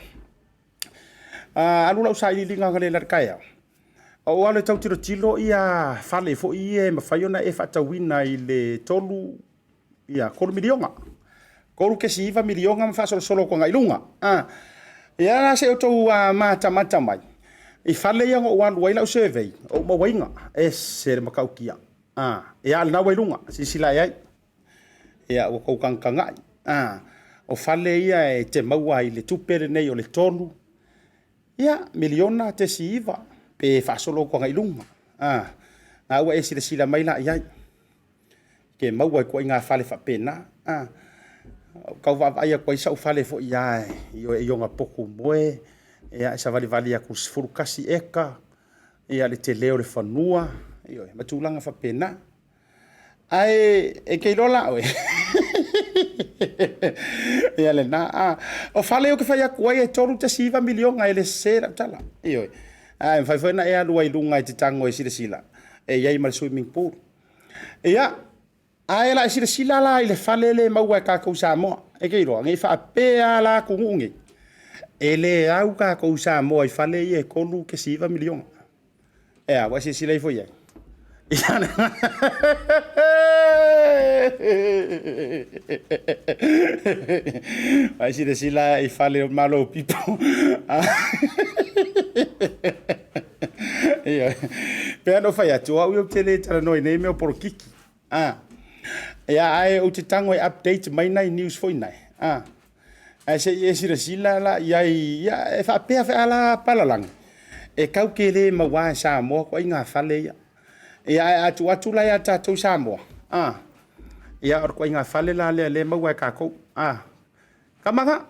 Alu lau sailiiliga analeila i le taeao, ou alu e tau tilotilo ia fale foi ia e mafai ona e faatauina i le 3 ia 3 miliona. 3.9 miliona ma faasolosolo atu agai i luga. Ia la se i outou matamata mai i fale ia na ou alu ai lau survey, ou mauaina, e ese le matautia. Ia a o lena ua i luga, silasila i ai. Ia ua tou tagatagai. O fale ia e te maua ai i le tupe lenei o le 3 ia, miliona tesi iva pe faasolo atu agai i luga. A ua e silasila mai la i ai. Ke maua i ituaiga fale faapena. A, tau vaavaai atu ai sau fale foi ia i ona potu moe, ia e savalivali atu i le 11 eka, ia le tele o le fanua, ioe, ma tulaga faapena. Ae e te iloa la oe. Ia lena. A, o fale ou te fai atu ai e 3.9 miliona e le sese lau tala. Ioe. Ae mafai foi ona e alu ai i luga e te tago e silasila, e i ai ma le swimming pool. Ia, ae la e silasila la i le fale lea e maua e tatou i Samoa. E te iloa, ne i faapea la atunuu nei. E le au kākou Samoa i fale ia e $3.9 miliona. Ea, ua e silasila ifo i ai? Ua e silasila i fale o Malo Pipo. Ioe. Pei ona ou fai atu, o au ia ou te le talanoa i nei mea o polokiki. A. Ia, ae ou te tago e update mai nai news foi nai. A. Ae se i e silasila la i ai, ia, e faapea foi a la palalagi, e tau ke le maua e Samoa ituaiga fale ia. Ia, ae a tuu atu la ia tatou Samoa, a, ia, o le ituaiga fale la lea lea e maua e tatou, a. Tamaga,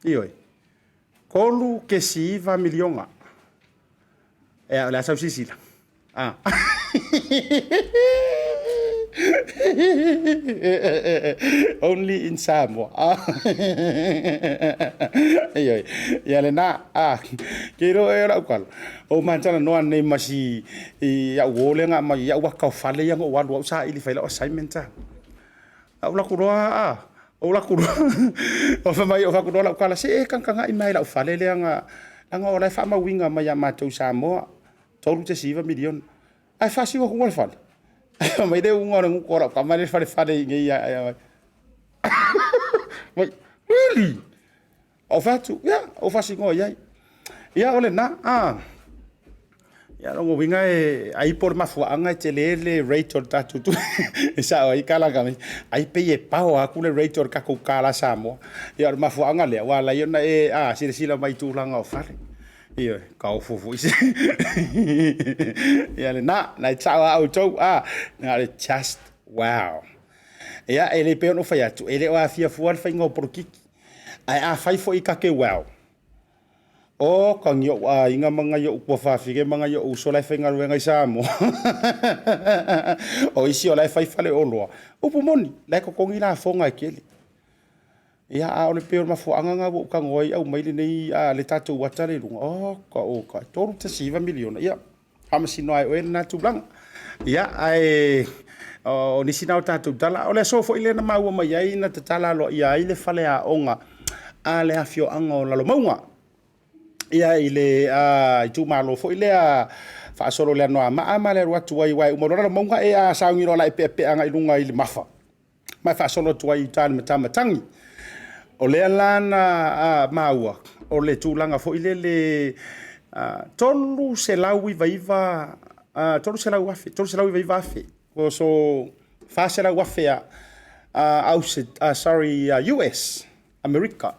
ioe, $3.9 miliona. Ea, o le a sau silasila? Ah. Only in Samoa. Ah. Ioe. Ia lena. Ah. Ke iloa e o lau tala. O matalanoa nei ma si i au uo lea na aumai i au ata o fale ia na ou alu au saili fai lau assignment ah. Ou alu atu loa ah. Ou alu atu loa. O fai mai o fai atu loa lau tala se e tagatagai mai i lau fale lea na leaga o la e faamauina mai ia matou i Samoa. $3.9 miliona. Ae faasiu atu le fale. Fai mai le uga o le gutu o lau tama lea e falefale i inei ia. Mai, really? Ou fai atu, ia, ou faasinoa i ai. Ia, o lena, a. Ia, lona uiga e, ai po o le mafuaaga e tele le rate o le tatou tupe e sao ai tala ka ai pei e pao atu le rate o le tatou $1 Samoa. Ia, o le mafuaaga lea, ua ala ai ona e, a, silasila mai i tulaga o fale. Ioe, kaofo foi se. Ia lena, na e sao a outou, a, na o le just wow. Ia, e le pei ona ou fai atu, e le o aafia fua le faiga o polokiki. Ae a fai foi ka ke wow, o ka ngi ou aiga ma ngai ou tuafafine ma ngai ou uso la e faigaluega i Samoa. O isi o la e fai faleoloa. Upu moni, la e totogi lafoga e tele. Ia, a o le pei o le mafuaaga lena ua ou tago ai aumai lenei, a, le tatou ata lea i luga, oka oka, e $3.9 miliona, ia, faamasino lava e oe lena tulaga. Ia, ae o nisi na o tatou tala. O le aso foi lea na maua mai ai na tatala aloaia ai le faleaoga a le afioaga o Lalomauga. Ia i le itumalo foi lea faasolo i le Anoamaa ma le alu atu ai, aua e uma loa Lalomauga e a sauni loa la e peapea agai i luga i le Mafa. ma e faasolo atu ai i uta i le Matamatagi. O lea la na maua, o le tulaga foi lele 399, 300,000, 399,000, so 400,000 a, sorry, US, Amerika,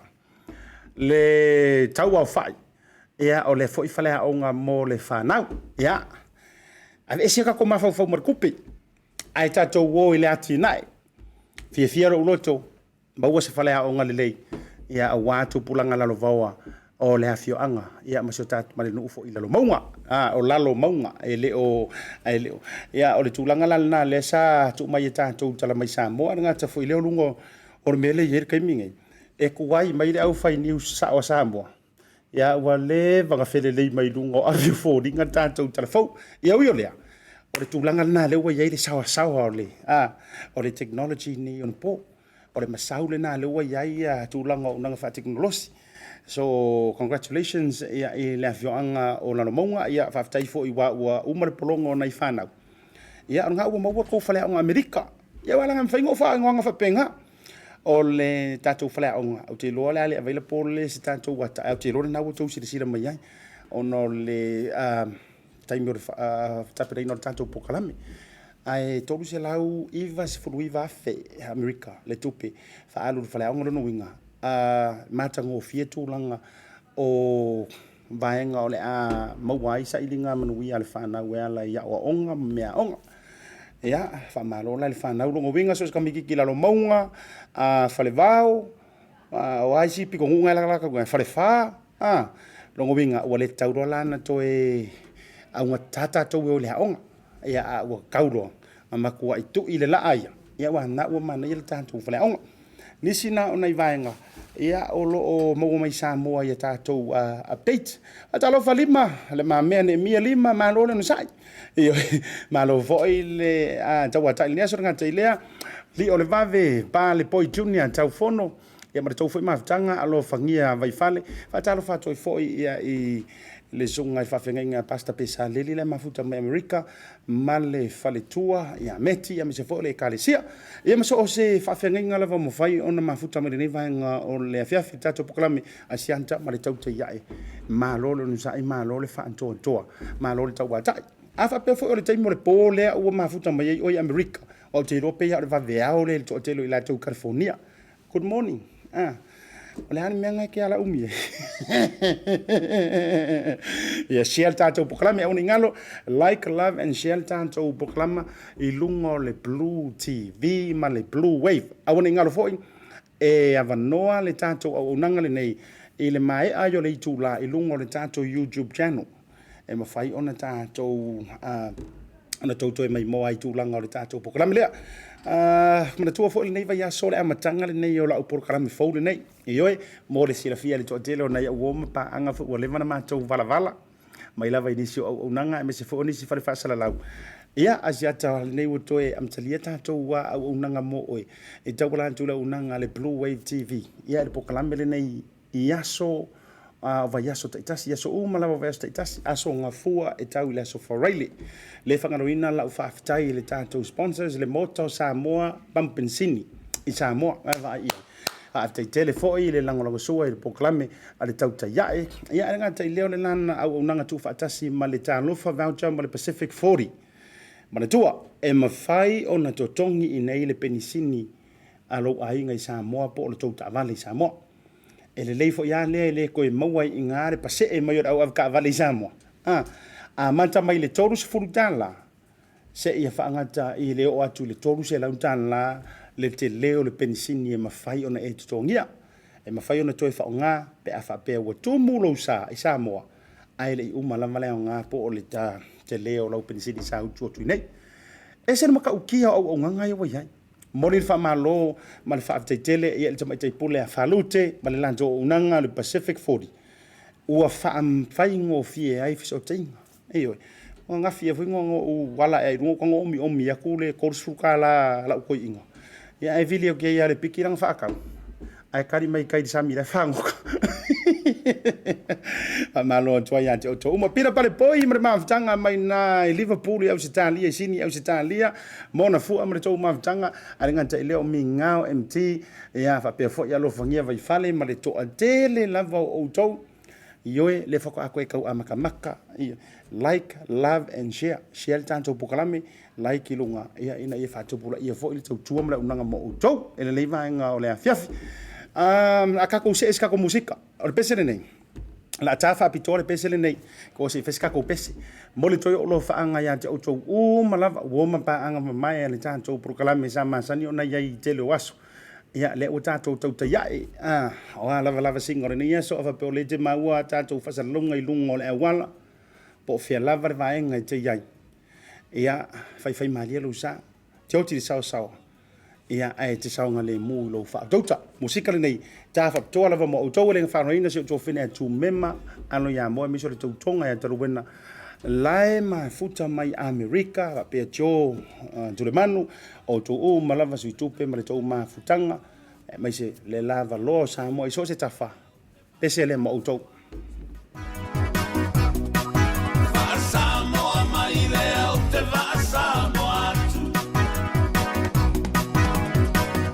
le tau aofai. Ia, o lea foi faleaoga mo le fanau. Ia, aveese tatou mafaufau ma le tupe. Ae tatou o i le atinae. Fiafia lou loto, maua se faleaoga lelei, ia aua tupulaga lalovaoa o le afioaga, ia ma si o tatou, ma le nuu foi i Lalomauga. A, o Lalomauga, e le o, e le o, ia o le tulaga la lena lea sa tuu mai e tatou i tala mai Samoa, e le gata foi i lea o luga o le mea lea e i ai le taimi lenei, e tuai mai le aufai news sao a Samoa, Ia ua leva ona felelei mai luga o ave o foliga le tatou tala fou. Ia ui o lea, o le tulaga lena lea ua i ai le saoasaoa o le, a, o le technology nei onapo. O le masau lena lea ua i ai ia tulaga o auaunaga faatekonolosi. So, congratulations ia, i le afioaga o Lalomauga. Ia, faafetai foi aua ua uma le pologa o nai fanau. Ia, o lena ua maua le tou faleaoga Amerika. Ia, aua leaga e mafai ona ou faaigoaina faapena. O le tatou faleaoga, ou te iloa o le a le available le se tatou ata, ae ou te iloa lena ua outou silasila mai ai, ona o le taimi o le tapenaina o le tatou polokalame. Ae $399,000 Amerika le tupe faaalu i le faleaoga. O lona uiga, matagofie tulaga o vaega o le a maua ai sailiga manuia a le fanau e ala i aoaoga ma meaaoga. Ia, faamalo la i le fanau. Lona uiga, so o se tamaitiiti i Lalomauga, Falevao, o a isi pitonuu na e latalata atu i ina, Falefa, a, lona uiga, ua le tatau loa la ona toe augatata tatou e o i le aoga. Ia, a ua tatau loa ona matuai tui le laa ia, ia aua o lena ua manaia le tatou faleaoga. Nisi na o nai vaega ia o lo o maua mai Samoa i a tatou update. Talofa Lima, Le Mamea Neemia Lima, malo le onosai. Ioe, malo foi le tauatai i lenei aso, le gata i lea, Lio le Vave, Pa Le Poi Junior, Taufono. Ia ma le tou foi mafutaga alofagia Vaifale. Faatalofa atu ai foi ia i le susuga i le faafeagaiga a Pastor Pesaleli la e mafuta mai Amerika ma le faletua ia Meti aemaise foi o le Ekalesia. Ia ma so o se faafeagaiga lava ua mafai ona mafuta mai lenei vaega o le afiafi i le tatou polokalame Asiata ma le Tautai Ae. Malo le onosai, malo le faantoantoa, malo le tauatai. A faapea foi o le taimi o le po lea ua mafuta mai ai oe i Amerika, aua ou te iloa pei lava o le vaveao lea i le toatele o i latou i California. Good morning. Ah, o le a le mea lena e te ala umi ai? Ia share le tatou polokalame, aua ne i galo, like, love and share le tatou polokalama i luga o le Blue TV ma le Blue Wave. Aua ne i galo foi, e avanoa le tatou auaunaga lenei i le maea ai o le itula i luga o le tatou YouTube channel. E mafai ona tatou ona tou toe maimoa ai i tulaga o le tatou polokalame lea. Manatua foi lenei vaiaso le amataga lenei o lau polokalame fou lenei. Ioe, mo le silafia e le toatele o nai au uo ma paaga foi ua leva ona matou valavala mai lava i nisi o auaunaga aemaise foi o nisi fale faasalalau. Ia, Asiata, lenei ua toe amatalia tatou auaunaga mo oe e tauala atu i le auaunaga a le Blue Wave TV. Ia, i le polokalame lenei i aso o vaiaso taitasi, i aso uma lava o vaiaso taitasi, aso Gafua e tau i le aso Faraile. Le faagaloina lau faafetai i le tatou sponsors, le Maota o Samoa Pamupenisini i Samoa. Vaai i ai. Faafetai tele foi i le lagolagosua i le polokalame a le Tautai Ae. Ia, e le gata i lea o le lana auaunaga tuufaatasi ma le Talofa Voucher ma le Pacific 40. Manatua, e mafai ona totogi i nei le penisini a lou aiga i Samoa po o le tou taavale i Samoa. E lelei foi lava lea e le toe maua ai i ina le pasee mai o le au avetaavale i Samoa. A amata mai le $30 seia faagata i le oo atu i le $300 le tele o le penisini e mafai ona e totogia. E mafai ona toe faaaoga pe a faapea ua tumu lou sa i Samoa ae le i uma lava le aoga po o le tele o lau penisini sa utu atu i inei. E ese le matautia o auaunaga ia ua i ai. Momoli le faamalo ma le faafetai tele i le Tamaitai Pule a Falute ma le latou auaunaga o le Pacific 40 ua faafaigofie ai fesootaiga. Ioe. Ua gafia foi na ou ala ae i luga ua omiomi atu le $30 a lau toeaina, ia ae vili atu i ai lava i le piki lana faatau ae tali mai tai i le sami la e fagota. Faamalo atu ai ia te outou uma. Pila Palepoi ma le mafutaga mai na i Liverpool i Ausetalia, i Sini i Ausetalia, mona fua ma le tou mafutaga, ae le gata i lea o Migao MT, ia faapea foi Alofagia Vaifale ma le toatele lava o outou. Ioe, lea faatoa toe tau amatamata. Like, love and share. Share le tatou polokalame, like i luga, ia, ina ia faatupulaia foi le tautua ma le auaunaga mo outou i lenei vaega o le afiafi. Um, a tatou see i se tatou musika. O le pese lenei, o le a ta faapitoa le pese lenei, ko se i fai se tatou pese. Momoli atu ai ou alofaaga ia te outou uma lava, ua oma paaga mamae a le tatou polokalame sa masani ona i ai i tele o aso. Ia, lea ua tatou tautai ae, a, o a lava lavasiga o lenei aso, a faapea o lea e te maua a tatou faasalalauga i luga o le auala, po o fea lava le vaega e te i ai, ia, faifaimalie lou sa, te oti i le saosaoa, ia, ae te saogalemu i lou faautauta. Musika lenei, ta faapitoa lava mo outou e le gafaroina si ou tuafine a Tumema alo ia Moe aemaise o le tautoga ia Taluena lae mafuta mai Amerika, faapea Joe Tulemanu, Outou uma lava sui tupe ma le tou mafutaga, aemaise le lavaloa o Samoa i so o se tafa, pese lea ma outou. Vaa-Samoa mai lea ou te vaa-Samoa atu.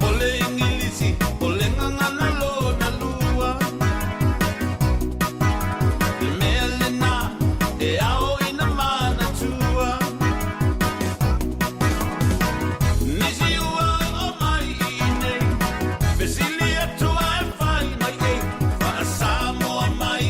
O le Igilisi, o le gagana lona lua. Le mea lena e ao ina manatua. Nisi ua oo mai i inei, fesili atu ae fai mai ei, Vaa-Samoa mai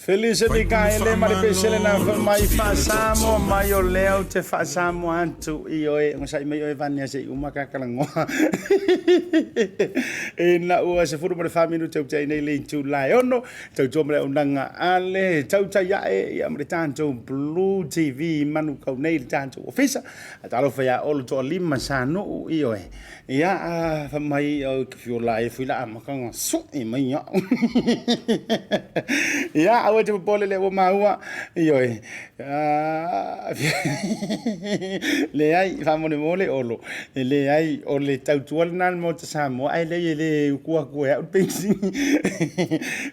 Felice Mikaele ma le pesele na fai mai faa-Samoa mai o lea ou te faa-Samoa atu i oe onosai mai oe Vania se i uma kakalagoa ina ua 14 minute ua tea nei le itula e 6 tautua ma le auaunaga a le tautai ae ia ma le tatou Blue TV i Manukau nei le tatou ofisa. Talofa ia Olo Toalima Sanuu i oe. Ia, fai mai au ke fiola e fui la amakanga su'i mai au. Ia, aua te popole le ua maua. Ioe. Leai, faamolemole Olo. E leai, o le tautua lena a le Maota Samoa, ae leai e le uku atu e au le penisini.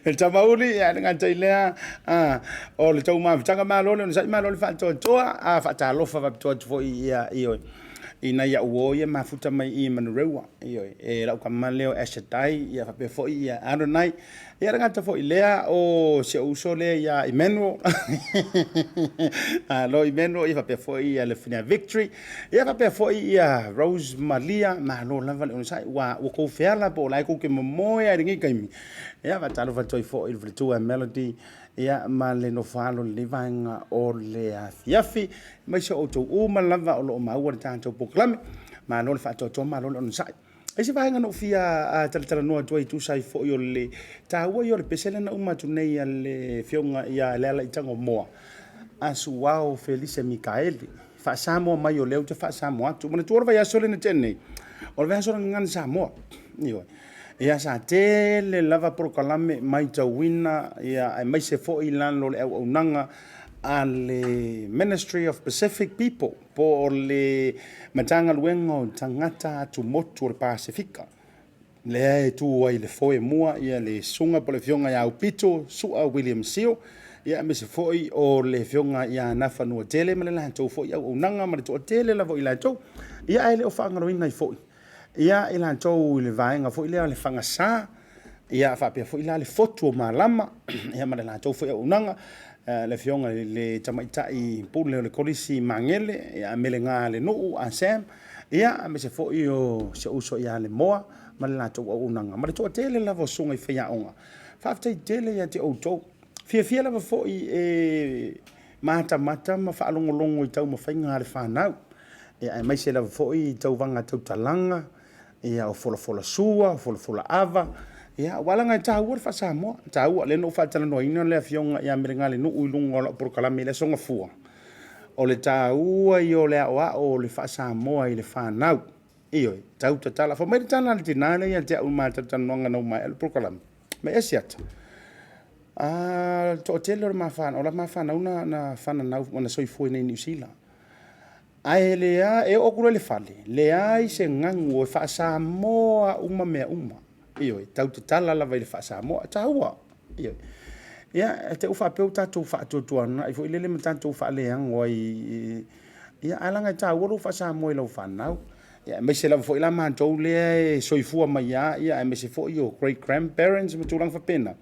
Le tamauli, ia, e le gata i lea, o le tou mafutaga malo le onosai, malo le faatoatoa, a faatalofa faapitoa atu foi ia, ioe. I nai au uo ia mafuta mai i Manurewa, ioe, e lau tama lea o Ashaddai, ia faapea foi ia Adonai, ia le gata foi lea o si ou uso lea ia Emmanuel, alo Emmanuel, ia faapea foi ia le Fina Victory, ia faapea foi ia Rose Malia, malo lava le onosai, ua ua kou feala po o la e kou ke momoe ai lenei taimi. Ia faatalofa atu ai foi i le faletua Melody, Ia, ma le nofo alo i lenei vaega o le afiafi, aemaise o outou uma lava o lo o maua le tatou polokalame. Malo le faatoatoa, malo le onosai. E isi vaega na ou fia talatalanoa atu ai e tusa ai foi o le taua ia o le pese lea na uma atu nei a le Afioga ia Lealaitagomoa a Suao Felise Mikaele, faa-Samoa mai o lea ou te faa-Samoa atu. Manatua o le vaiaso lea na tea nei, o le vaiaso o le Gagana Samoa. Ioe. Ia sa tele lava polokalame maitauina ia aemaise foi i lalo o le auaunaga a le Ministry of Pacific People po o le Matagaluega o Tagata Atumotu o le Pasefika lea e tu ai i le foe mua ia le Susuga po o le Afioga ia Aupito Su'a William Sio ia aemaise foi o le Afioga ia Nafanuatele ma le latou foi auaunaga ma le toatele lava o i latou ia ae le o faagaloina ai foi Ia, i latou i le vaega foi lea o le fagasa, ia faapea foi la le fotu o malama, ia ma le latou foi auaunaga, le Afioga i le Tamaitai Pule o le Kolisi Magele, ia Melega le nuu, a Sam, ia aemaise foi o si ou uso ia Lemoa ma le latou auaunaga, ma le toatele lava o susuga i faiaoga. Faafetai tele ia te outou. Fiafia lava foi e matamata ma faalogologo i taumafaiga a le fanau. Ia, aemaise lava foi i tauvaga tautalaga, ia, o folafola sua, o folafola ava, ia, aua leaga e taua le faa-Samoa, e taua. Lea na ou faatalanoaina le Afioga ia Melegalenuu i luga o lau polokalame i le Aso Gafua, o le taua ia o le aoao o le faa-Samoa i le fanau. Ioe, tau tatala. Fai mai le tala a le tina lea ia te au i ma talatalanoaga na uma ai le polokalame, mai Asiata, a, le toatele o le ma fanau, o la ma fanau na, na fananau, na soifua i inei i Niu Sila. Ae leai, e oo atu loa i le fale, leai se gagu e faa-Samoa uma mea uma. Ioe, tau tatala lava i le faa-Samoa, e taua. Ioe. Ia, e te u faapea ua tatou faatuatuanai foi lele ma tatou faaleago ai. Ia, ae leaga e taua lou faa-Samoa i lau fanau. Ia, aemaise lava foi la matou lea e soifua mai lava, ia, aemaise foi o great grandparents ma tulaga faapena.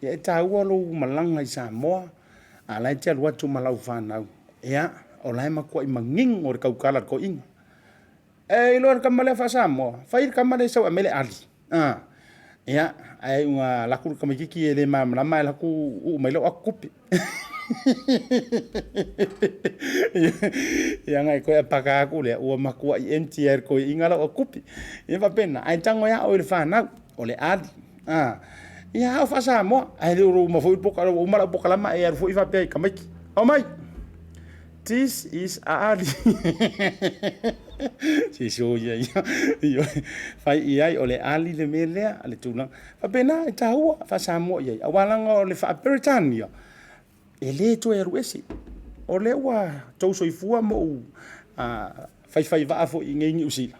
Ia, e taua lou malaga i Samoa, a o la e te alu atu ma lau fanau. Ia, o la e matuai manino le tautala a le toeaina. E iloa le tama lea faa-Samoa, fai le tama lea e sau e aumai le ali. A, ia, ae ua alu atu le tamaitiiti e le malamalama ae alu atu uu mai lau ato tupe. Ia ona e toe apaka atu lea, ua matuai empty lava e le toeaina lau ato tupe. Ia faapena, ae tago e ao i le fanau, o le ali. A, ia ao faa-Samoa, ae le o uma foi le ua uma lau polokalame e alu foi faapea i tamaiti, Omai! This is Ali. Sisu ia ia. Fai i ai o le Ali le mea lea, le tulaga. Faapena e taua faa-Samoa i ai. Aua leaga o le faa-Peretania, e le toe alu ese. O lea ua tou soifua ma ou faifaivaa foi i inei i Niu Sila.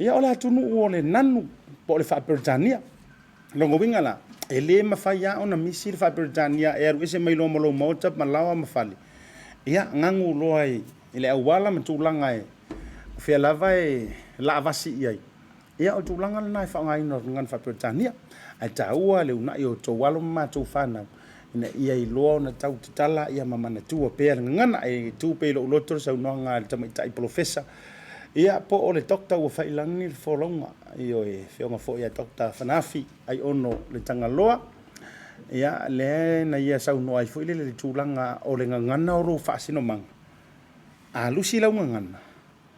Ia o le atunuu o le nanu po o le faa-Peretania. Lona uiga la, e le mafai lava ona misi le faa-Peretania e alu ese mai loa ma lou maota ma laoa ma fale. Ia, gagu loa i le auala ma tulaga e o fea lava e laavasi i ai. Ia, o le tulaga lena e faaaogaina o le gagana faa-Peretania. Ae taua le uunai o outou alo ma matou fanau ina ia iloa ona tau tatala ia ma manatua pea le gagana. E tu pea i lou loto le saunoaga a le tamaitai polofesa, ia po o le doctor ua fai i lagi le folauga. Ioe, Afioga foi ia Doctor Fanafi Aiono le Tagaloa. Ia, lea na ia saunoa ai foi lele i le tulaga o le gagana o lou faasinomaga. A lusi lau gagana,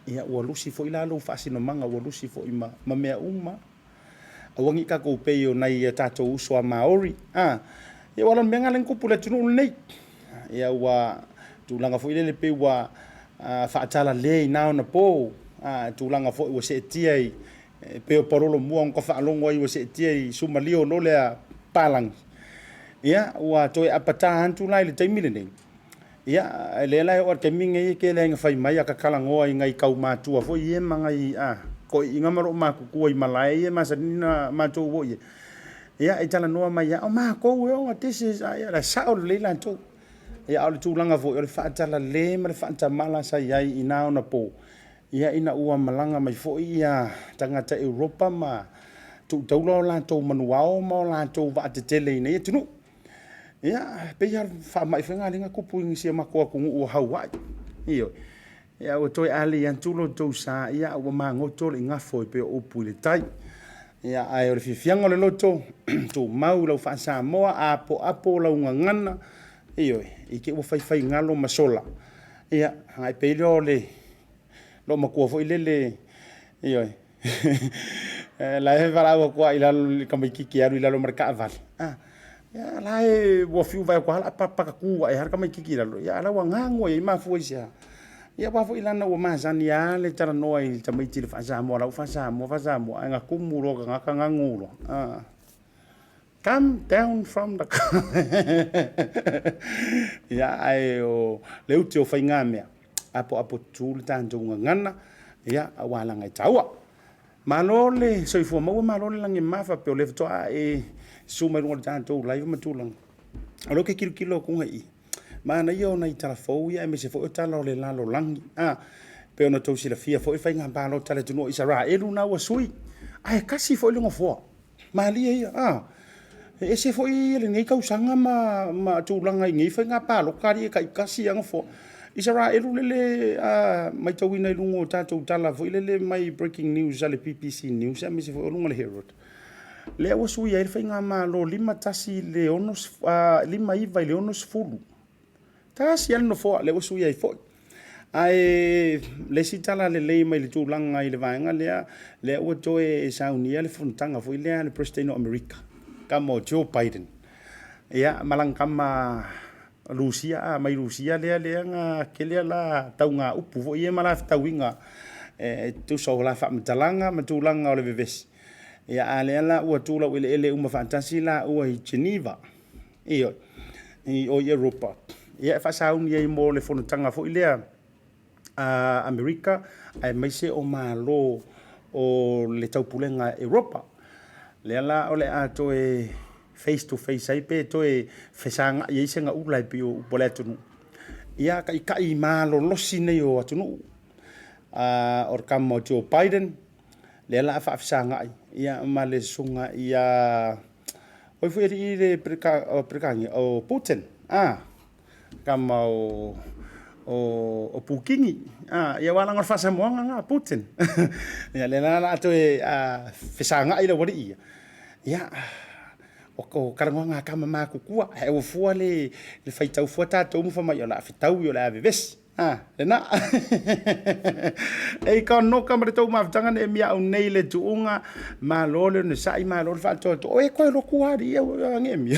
ia ua lusi foi la lou faasinomaga, ua lusi foi ma, ma mea uma. Aua ne i tatou pei o nai a tatou uso a Maori, a, ia ua ala o le mea lena lea na tupu i le atunuu lenei. Ia ua tulaga foi lele pei ua faatalale i na ona po, a, tulaga foi ua seetia i, e pei o palolo mua na ta faalogo ai ua seetia i sumalio loa lea palagi. Ia, ua toe apata atu la i le taimi lenei. Ia, lea la e oo lava i le taimi lenei e tele lava ina fai mai a ta talanoa i nai kaumatua foi ia ma nai toeaiina ma loomatutua i malae ia e masani ona matou o i ai, ia e talanoa mai lava, o matou e ona this is, ia e sao lelei latou. Ia a o le tulaga foi o le faatalale ma le faatamala sa i ai i na ona po, ia ina ua malaga mai foi ia tagata Europa ma tuu taula o latou manuao ma o latou vaatetele i nei atunuu. Ia, e pei lava o le faamai foi lena lea na tupu i si o matou atunuu o Hawaii. Ioe. Ia ua toe alei atu lo outou sa, ia ua magoto le igafo e pei o upu i le tai. Ia, ae o le fiafiaga o le loto, tumau lau faa-Samoa, apoapo lau gagana, ioe, i te i ua faifai galo ma sola, ia, agai pei lea o le loomatua foi lele, ioe, la e valaau atu lava i lalo i le tamaitiiti e alu i lalo ma le taavale, a, ia la e ua fiu e vaai atu lava o le a patapatatu ae lava le tamaitiiti i lalo, a o la e ua gaga i ai. E mafua i se a? Ia aua foi leaga ua masani lava le talanoa i tamaiti i le faa-Samoa, o la e ua faa-Samoa, faa-Samoa, ae na tumu loa le tagata ganu loa, a. Come down from the car. Ia, ae o le ute o faigamea, apoapo tutu le tatou gagana, ia, aua leaga e taua. Malo le soifua maua, malo le lagi e mama, faapea o lea faatoa e susu mai luga o le tatou live ma tulaga. O lea ou te tilotilo atu i i, manaia o nai tala fou ia aemaise foi o tala o le lalolagi. A, pei ona outou silafia foi faiga palota a le atunuu o Isaraelu na ua sui, ae tasi foi le nofoa. Malie ia, a! E ese foi lenei tausaga ma, ma tulaga i nei faiga palota alii e taitasi lava nofoa. Isaraelu lele a matauina i luga o tatou tala foi lele mai breaking news a le BBC News aemaise foi o luga o le Herald, lea ua suia ai le faigamalo 51 i le 60, 59 i le 60. Tasi lava le nofoa, lea ua sui ai foi. Ae le isi tala lelei mai le tulaga i le vaega lea, lea ua toe saunia le fonotaga foi lea a le Peresetene o Amerika, tama o Joe Biden, ia ma lana tama Rusia, a, mai Rusia lea lea na tele la tauga upu foi ia ma la fetauiga e tusa o la faamatalaga ma tulaga o le vevesi. Ia a lea la ua tu laueleele uma faatasi laua i Geneva. Ioe, i o i Europa, ia e faasauni ai mo le fonotaga foi lea a Amerika aemaise o Malo o le Taupulega Europa. Lea la o le a toe face to face ai pe toe fesagai ai segaula e pei o upu a le atunuu, ia taitai malolosi nei o atunuu. O le tama o Joe Biden, lea la a faafesagai ia ma le susuga ia oi foi alii le Peretania o Putin a tama o o Putini a ia aua leaga o le faasamoaga lena Putin ia lea la la toe fesagai le aualii ia ia o talanoaga a tama matutua ae aua fua le faitau fua tatou ma fai mai o le a fetaui o le a vevesi. Ah, lena. Ei ka noka ma le tou mafutaga ne mi au nei le tuuga, malo le onosai, malo le faatoatoa. O e koe lotu ali ia nge mi.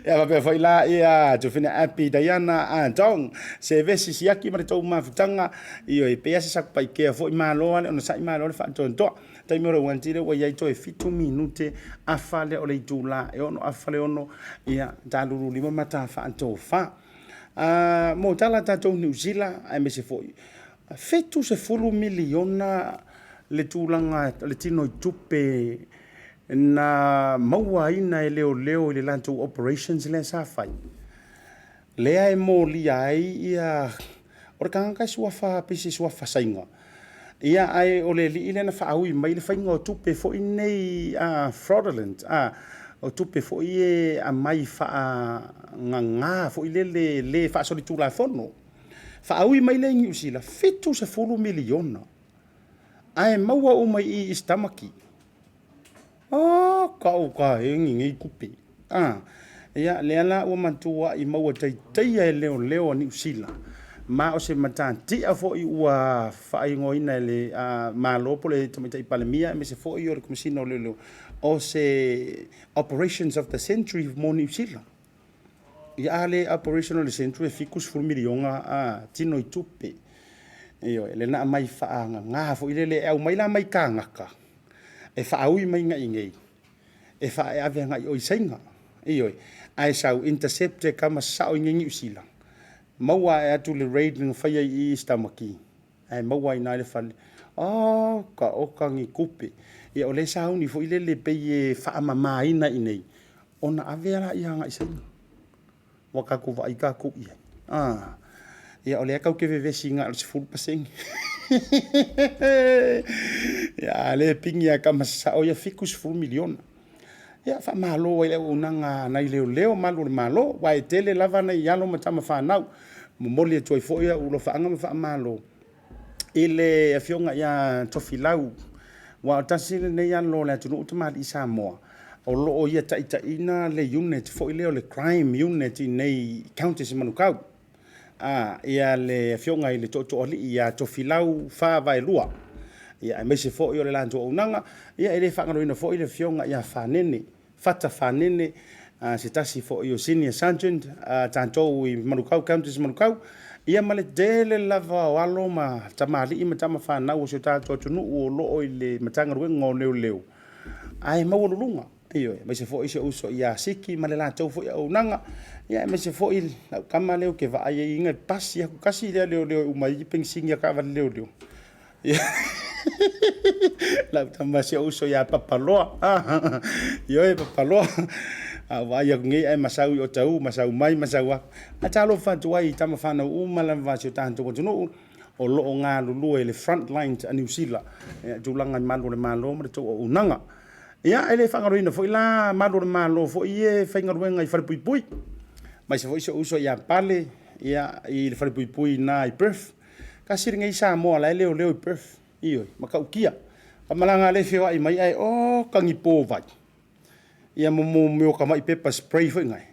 Ia faapea foi la ia Tufina Api Diana Antong se vesi siaki ma le tou mafutaga ioe pei lava se Satupaitea foi malo lava le onosai malo le faatoatoa. Taimi o le uanti lea ua i ai toe 7 minute afa lea o le itula e 6 afa le 6 ia talululima ma ta faatofa. Mo tala tatou Niu Sila aemaise foi 70 miliona le tulaga le tino i tupe na mauaina e leoleo i le latou operations lea sa fai. Lea e molia ai ia, o le tagata e suafa pei se suafa Saina, ia ae o le alii lea na faaui mai le faiga o tupe foi nei fraudulent, o tupe foi e aumai faagagā foi lele le faasolitulafono. Faaui mai lea i Niu Sila, $70 miliona, ae maua uma i i i se tamaki. Oh! Oka e ni tupe. Ia, lea la ua matua'i maua taitaia e leoleo a Niu Sila, ma o se matatia foi ua faaigoaina e le Malo po o le Tamaitai Palemia aemaise foi o le Komesina o Leoleo, o se Operations of the Century mo Niu Sila. Ia, a le Operation of the Century e $70 miliona tino i tupe. Ioe, lea na aumai faagagā foi lele, e aumai la mai kānaka e faaui mai agai nei, e ave agai i o i Saina. Ioe, ae sau intercept e kama sao i Niu Sila. Maua ae atu le raid na faia i East Tamaki. Ae maua ai na le fale. Oh, ka oka ni kupe. Ia o le sauni foi lele pei e faamamaina i nei. Ona ave ala ia agai i Saina. Ua tatou vaai tatou i ai. Ah, ia o lea tatou te vevesi na o le 10%. Ia a le pigi a kama sao ia $70 miliona. Ia faamalo ai le auaunaga a nai leoleo malu o le Malo, aua e tele lava nai alo ma tama fanau. Momoli atu ai foi au alofaaga ma faamalo i le afioga ia Tofilau, aua o tasi lenei alo o le atunuu tamalii Samoa, o lo o ia taitaiina le unit foi lea o le crime unit i inei i Counties i Manukau. A, ia le afioga i le Tootooalii ia Tofilau Fa Vaelua, ia aemaise foi o le latou auaunaga, ia e le faagaloina foi le afioga ia Fanene, Fata Fanene, se tasi foi o Senior Sergeant a tatou i Manukau, Counties Manukau, ia ma le tele lava o alo ma tamalii ma tama fanau o si o tatou atunuu o lo o i le Matagaluega o Leoleo, ae maualuluga. Ioe, aemaise foi si ou uso ia Siki ma le latou foi auaunaga, ia aemaise foi lau tama lea ou te vaai ai ina pasi atu tasi lea leoleo e uma ai penisini a taavale leoleo. Lau tama si ou uso ia Papaloa. Ioe Papaloa. A ou vaai atu nei ae masau i Otahuhu, masau mai, masau aku. Ae talofa atu ai i tama fanau uma lava a si o tatou atunuu o lo o galulue i le front line a Niu Sila, i tulaga i malu o le Malo ma le tou auaunaga. Ia, e le faagaloina foi la malu o le Malo foi ia e faigaluega i falepuipui, aemaise foi si ou uso ia Pale, ia, i le falepuipui i ina i Perth. Tasi lenei Samoa la e leoleo i Perth, ioe, matautia. A malaga lea e feoai mai ae oka ni povai, ia ma mea o tamai pepper spray foi nae.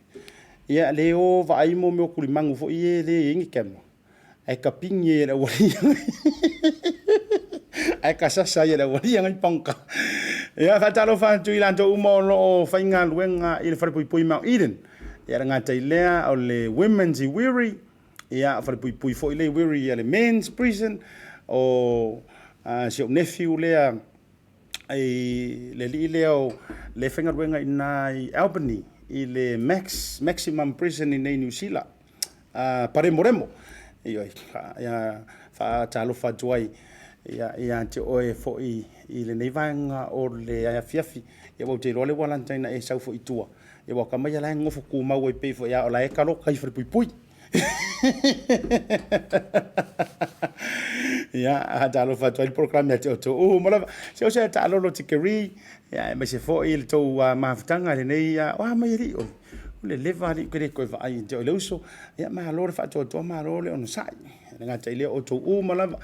Ia, le o vaai mo mea o tulimagu foi ia e le i ai ni camera. Ae kapigi ai e le aualii ae kasasa ai e le aualii nai panga. Ia, faatalofa atu i latou uma o lo o faigaluega i le falepuipui Mount Eden. Ia, le gata i lea o le Women's i Wiri, ia, falepuipui foi lea i Wiri ia le Men's Prison, o si ou nephew lea i le alii lea o le faigaluega i ina i Albany i le Max, Maximum Prison i inei i Niu Sila, Paremoremo. Ioe, ia faatalofa atu ai ia te oe foi i lenei vaega o le afiafi. Ia ua ou te iloa lea ua lata ina e sau foi i tua. Ia ua tama ia la e nofo tumau ai pei foi a o la e taloka i falepuipui. Ia, talofa atu ai le polokalame ia te outou uma lava. Se o se taalolo tikeri, ia, aemaise foi le tou mafutaga i lenei, o a mai alii oe. O le leva alii ou te le toe vaai ia te oe le uso. Ia, malo le faatoatoa, malo le onosai. E le gata i lea, o outou uma lava.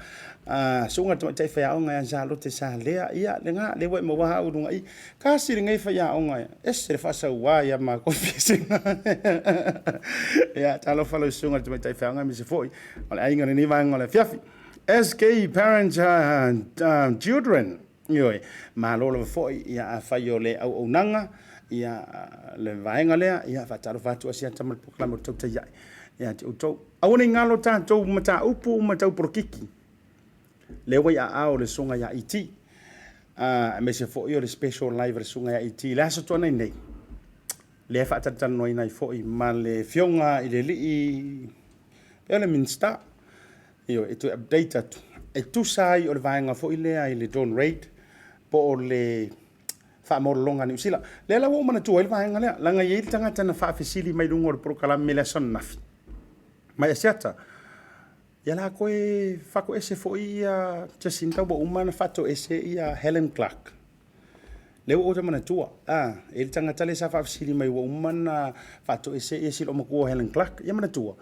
Susuga i le Tamaitai Faiaoga ia Salote Salea, ia, lena, lea ua e maua au i luga i i. Tasi lenei faiaoga e ese le faasaua ia matou fiasiga. Ia, talofa lau susuga i le Tamaitai Faiaoga aemaise foi o le aiga i lenei vaega o le afiafi. SK Parents Children, ioe, malo lava foi, ia, afai o le auaunaga, ia, le vaega lea, ia, faatalofa atu Asiata ma le polokalame o le Tautai Ae ia te outou. Aua ne i galo tatou mataupu ma tau polokiki. Lea ua i aao le susuga ia ET, aemaise foi o le special live a le susuga ia ET i le Aso Toonai nei, lea e faatalatalanoaina ai foi ma le afioga i le alii pei o le Minisita, ioe, e toe update atu e tusa ai o le vaega foi lea i le Dawn Raid po o le faamaulaloga a Niu Sila. Lea la ua ou manatua ai le vaega lea, leaga e i ai le tagata na faafesili mai luga o le polokalame i le aso ananafi mai Asiata, Ia la toe faatoese foi ia Jacinta ua uma ona faatoese ia Helen Clark. Lea ua ou toe manatua, a, e i ai le tagata lea sa faafesili mai ua uma ona faatoese ia si loomatua o Helen Clark. Ia manatua,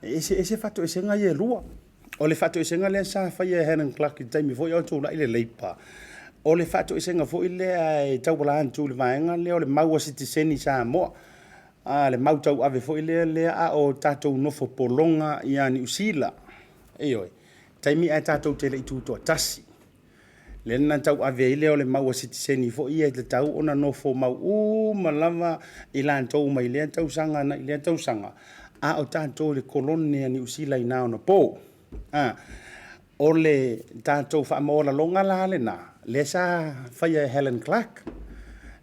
e eseese faatoesega ia e lua. O le faatoesega lea sa faia e Helen Clark i le taimi foi a o tulai le Labour, O le faatoesega foi lea e tauala atu i le vaega lea o le mau a sitiseni Samoa, a le mau tauave foi lea lea a o tatou nofo pologa ia Niu Sila. Ioe, taimi ae tatou te le i tutoatasi. Lea na tauave ai lea o le mau a sitiseni foi ia e tatau ona nofo mau uma lava i latou mai lea tausaga agai lea tausaga, a o tatou i le kolone a Niu Sila i na ona po. A, o le tatou faamaualaloga la lena, lea sa faia e Helen Clark.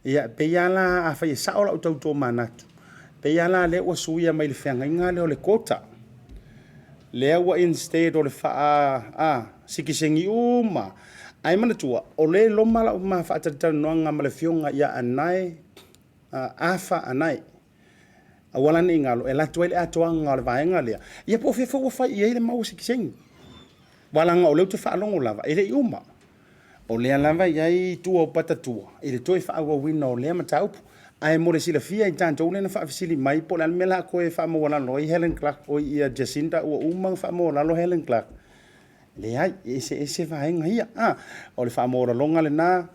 Ia, e pei lava la afai e sao lau tau tomanatu, e pei lava la lea ua suia mai le feagaiga lea o le quota. Lea ua instead o le faa, a, sitiseni uma. Ae manatua, o lea e loma lau ma faatalatalanoaga ma le afioga ia Anae, Afa Anae. Aua la ne i galo, e alu atu ai le atoaga o le vaega lea, ia po o fea foi ua fai i ai le mau a sitiseni. Aua leaga o lea ou te faalogo lava, e le i uma. O lea lava e i ai tua o patatua i le toe faaauauina o lea mataupu. Ae mo le silafia i tatou lea na faafesili mai po o le a le mea o le a toe faamaualalo ai Helen Clark, oi ia Jacinda ua uma ona faamaualalo Helen Clark. Leai, e eseese vaega ia. A, o le faamaualaloga lena,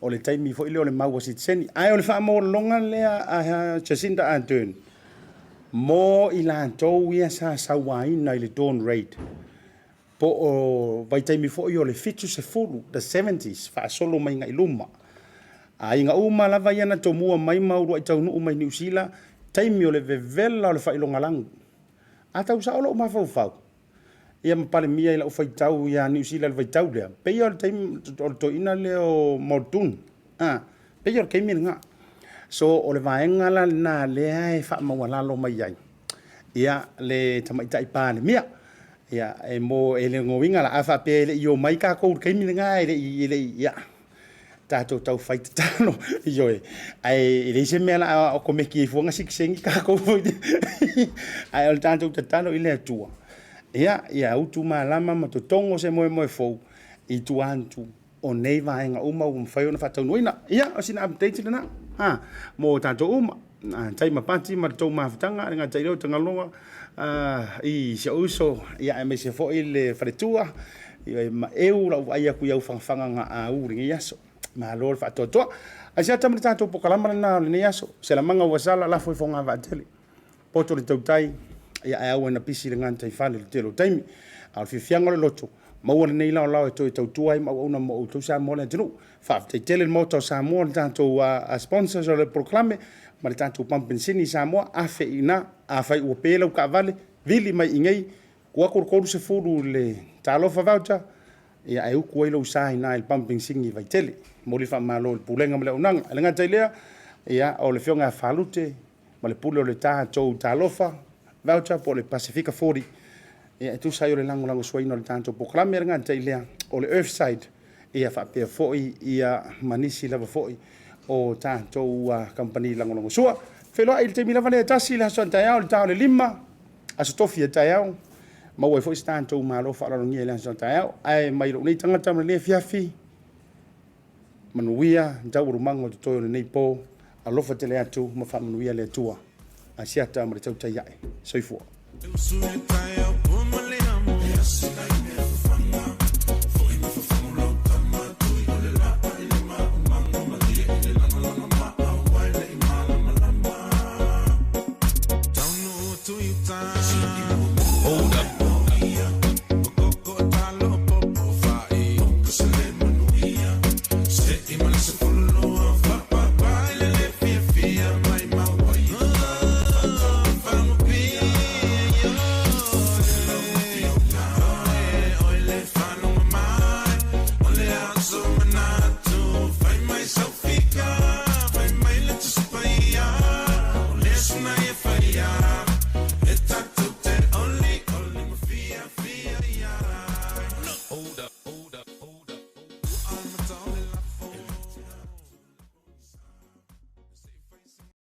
o le taimi foi lea o le mau a sitiseni. Ae o le faamaualaloga lea a Jacinda Ardern mo i latou ia sa sauaina i le Dawn Raid, po o vaitaimi foi o le 70, the seventies, faasolo mai agai i luma. Aiga uma lava ia na tomua mai ma uluai taunuu mai Niu Sila, taimi o le vevela o le faailogalanu. A tau sao lou mafaufau, ia ma Palemia i lau faitau ia Niu Sila i le vaitau lea, pei o le taimi o le toeaina lea o Muldoon, a, pei o le taimi lena. So, o le vaega la lena lea e faamaualalo mai ai ia le tamaitai Palemia. Ia, e mo, e le uiga la, a faapea e le i omai tatou i le taimi lena, e le i, e le i, ia, tatou tau fai tatalo, ioe, ae e leai se mea o le a okomeki ai fua ona sitiseni tatou foi, ae o le tatou tatalo i le Atua, ia, ia utu malama ma totogo se moemoe fou i tua atu o nei vaega uma ua mafai ona faataunuuina. Ia, o sina update lena, ha, mo tatou uma. Tai ma Pati ma le tou mafutaga, le gata i lea o Tagaloa i si ou uso, ia, aemaise foi le faletua, e maeu lau vaai atu i au fagafaga na au i lenei aso. Malo le faatoatoa. Ae se ata ma le tatou pokalama lena o lenei aso. Se lamaga ua sala, lafo i fogavaatele. Poto le tautai, ia ae aua ina pisi le gataifale i le tele o taimi. A o le fiafiaga o le loto, maua lenei laolao e toe tautua ai ma auauna mo outou Samoa le atunuu. Faafetai tele le Maota o Samoa, le tatou sponsors o le polokalame ma le tatou pamu penisini i Samoa. Afe i ina, afai ua pe lau taavale, vili mai i inei, tuu atu le 30 i le Talofa Voucher, ia ae utu ai lou sa i ina i le pamu penisini i Vaitele. Momoli le faamalo i le Pulega ma le auaunaga. E le gata i lea, ia o le Afioga ia Falute ma le pule o le tatou Talofa Voucher po o le Pasefika 40, ia e tusa ai o le lagolagosuaina o le tatou polokalame. E le gata i lea, o le Earthside, ia faapea foi ia ma nisi lava foi o tatou kamupani lagolagosua. Feiloai i le taimi lava lea e tasi i le aso a taeao i le ta o le 5, aso tofi a taeao, maua ai foi se tatou malo faaaloalogia i le aso a taeao. Ae mai lou nei tagata ma lenei afiafi, manuia taualumaga o totoe o lenei po, alofa tele atu ma faamanuia le Atua. Asiata ma le tautai ae. Soifua.